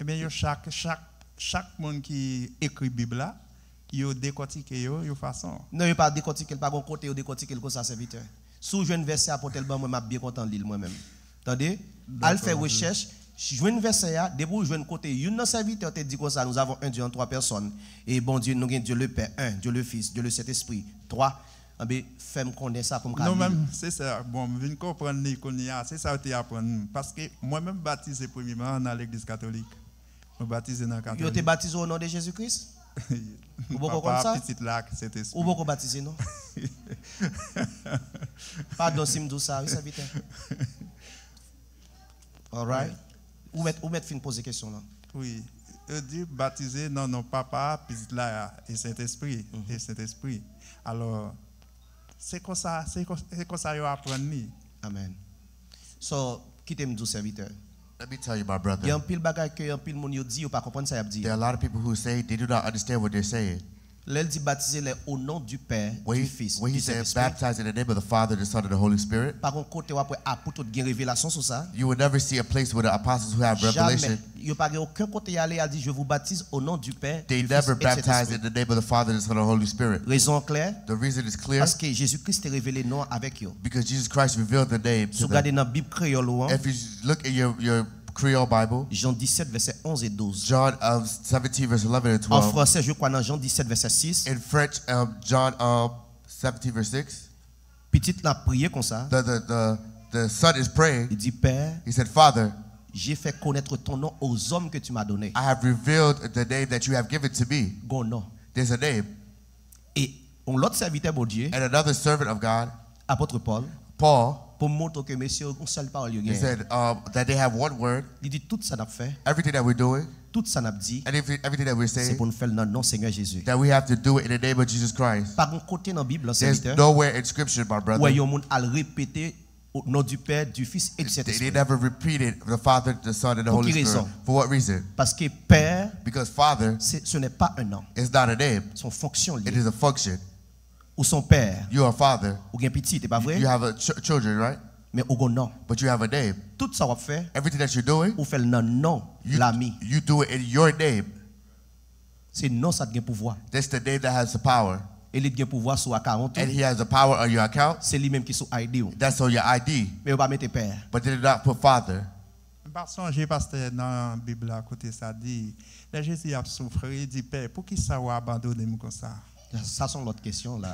Ebyen, yo chak, chak, chak moun ki ekri Bib la, yo dekòtike yo yon fason. Non, yo pa dekòtike l, pa gen kote yo dekòtike l konsa, sèvitè. Si w jwenn vèsè a, pote l ban mwen, m ap byen kontan li l mwen menm. Tande? Al fè rechèch, jwenn vèsè a, depi w jwenn kote youn nan sèvitè te di konsa, nous avons un Dieu en trois personnes. E Bondye, nou gen Dye le Pè, un, Dye le Fis, Dye le Sentespri, twa. Anben, fè m konnen sa pou m ka Nou li l. Menm, se sa, bon, m vin konprann li kounye a, se sa yo te aprann m. Paske mwen menm batize premyeman nan legliz katolik. Mwen batize nan katolik. Yo te batize w o non de Jezi Kris? Ou poko konn Papa, sa? Pitit la, ak Sentespri. Ou poko batize, non? Padon si m di w sa, wi, sèvitè. Alright. Ou mèt, ou mèt fin poze kesyon lan. Wi. Yo di batize nan non Papa, Pitit la, e Sentespri. E Sentespri. Alò, se konsa, se kon- se konsa yo aprann li. Amen. So, kite m di w, sèvitè. Let me tell you, my brother. Gen anpil bagay ke anpil moun yo di, yo pa konprann sa y ap di. There are a lot of people who say they do not understand what they're saying. Lè l di batize lè au nom du Père, When du he, Fils, when he du said, Saint-Esprit, Baptized in the name of the Father, the Son, and the Holy Spirit, pa gen kote w ap wè apot yo t gen revelasyon sou sa. You will never see a place where the apostles who have Jamè. revelation, Yo pa gen okenn kote y ale, y al di, je vous baptise au nom du Père, they du Fils never et du baptized Saint-Esprit. In the name of the Father, the Son, and the Holy Spirit. Rezon an klè, The reason is clear paske Jezi Kris te revele non avèk yo. Because Jesus Christ revealed the name Si to w gade them. Nan Bib kreyòl ou an, If you look in your, your Creole Bible, Jan disèt, vèsè onz e douz. John um, seventeen, verse eleven and An twelve. fransè, je crois, nan Jan disèt, vèsè sis, In French, um, John um, seventeen, verse six, pitit la priye konsa. the, the, the, the son is praying. Li di, Père, He said, Father, j'ai fait connaître ton nom aux hommes que tu m'as donnés. I have revealed the name that you have given to me. Gon non. There's a name. E yon lòt sèvitè Bondye, And another servant of God, apot Pòl, Paul, pou montre ke mesye yon sèl pawòl yo he gen. Said um, that they have one word. Li di tout sa n ap fè, Everything that we're doing, tout sa n ap di, and every, everything that we're se saying, Pou n fè l nan non Senyè Jezi. That we have to do it in the name of Jesus Christ. Pa gen kote nan Bib la, There's sèvitè, nowhere in Scripture, my brother. Wè yon moun al repete au nom du Père, du Fils et du They, they Saint-Esprit. Never repeated the Father, the Son, and the Pou Holy ki Spirit. Rezon? For what reason? Paske Père, Because Father, ce n'est pas un nom. Is not a name. Se yon fonksyon li It ye. Is a function. Ou se yon pè. You are a father. Ou gen pitit, e pa vre? You have a ch children, right? Men ou gon non. But you have a name. Tout sa w ap fè, Everything that you're doing, ou fè l nan non you, Lami. You do it in your name. Se non sa t gen pouvwa. That's the name that has the power. E li t gen pouvwa sou akawon tou. And he has the power on your account. Se li menm ki sou I D ou. That's on your I D. Men yo pa mete pè. But they did not put father. M pa sonje pastè nan Bib la kote sa di, lè Jezi ap soufri, li di, Pè, poukisa w abandone m konsa? Sa se yon lòt kesyon la.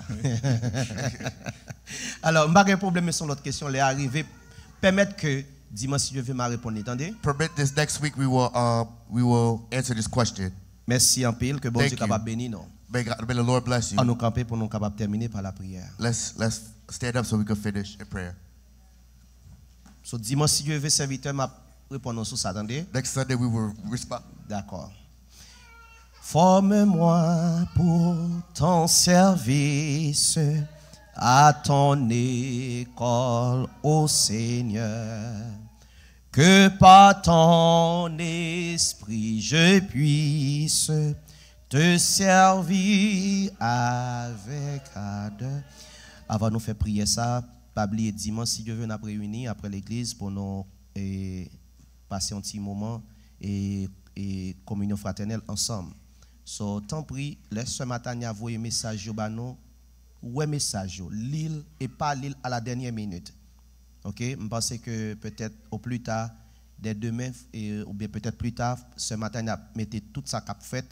Alò, m pa gen pwoblèm, men se yon lòt kesyon. Lè a rive, pèmèt ke dimanch, si Dye vle, m a reponn li, tande? Permit this next week, we will, uh, we will answer this question. Mèsi anpil, ke Bondye kapab beni nou. May, God, may the Lord bless you. An nou kanpe pou nou kapab tèmine pa lapriyè. Let's, let's stand up so we can finish in prayer. So, dimanch, si Dye vle, sèvitè, m ap reponn nou sou sa, tande? Next Sunday, we will respond. D'accord. Forme-moi pour ton service, à ton école, ô Seigneur. Que par ton esprit je puisse te servir avec ardeur. Avan nou fè priyè sa, pa bliye dimanch, si Dye vle, n ap reyini apre legliz pou nou e, pase yon ti moman e, e kominyon fratènèl ansanm. So, tanpri, lè sè Matanya voye mesaj yo ba nou, Ou wè mesaj yo, li l e pa li l à la dernière minute. Ok, m panse ke petèt au plus tard, dès demain, e, oubyen petèt pli ta, sè Matanya ap mete tout sa k ap fèt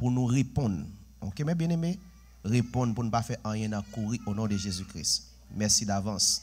pou nou reponn. Ok, mes bien-aimés, reponn pou nou pa fè anyen nan kouri au nom de Jésus-Christ. Mèsi davans.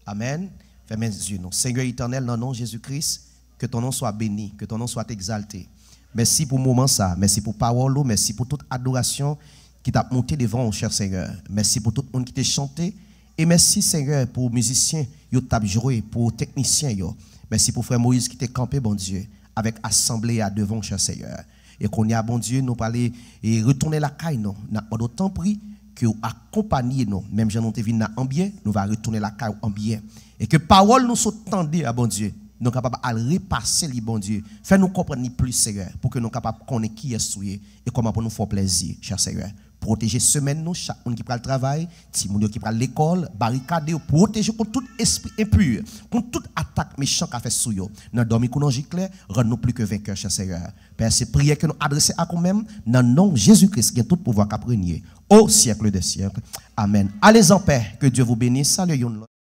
Amèn. Fèmen zye nou. Seigneur éternel, nan non Jezi Kris, que ton nom soit béni, que ton nom soit exalté. Mèsi pou moman sa, mèsi pou pawòl ou, mèsi pou tout adorasyon ki t ap monte devan ou, chè Senyè. Mèsi pou tout moun ki te chante, e mèsi, Senyè, pou mizisyen yo t ap jwe, pou teknisyen yo. Mèsi pou frè Moyiz ki te kanpe, Bondye, avèk asanble a devan ou, chè Senyè. E kounye a, Bondye, nou prale e retounen lakay nou. N ap mande w, tanpri, ke w akonpanye nou. Menm jan nou te vin la an byen, nou va retounen lakay ou an byen. E ke pawòl nou sot tande a, Bondye, nou kapab al repase li, Bondye. Fè nou konprann li plis, Senyè, pou ke nou kapab konnen kiyès ou ye e kòman pou nou fè w plèzi, chè Senyè. Pwoteje semèn nou, chak moun ki pral travay, timoun yo ki pral lekòl, barikade yo, pwoteje kont tout espri enpi, kont tout atak mechan ka fè sou yo. Nan dòmi kou nan jikle, rann nou pli ke venkè, chè Senyè. Pè, se priyè ke nou adrese ak ou menm, nan non Jezi Kris, gen tout pouvwa k ap renye au siècle des siècles. Amèn. Allez en paix, que Dieu vous bénisse. Salye youn lòt.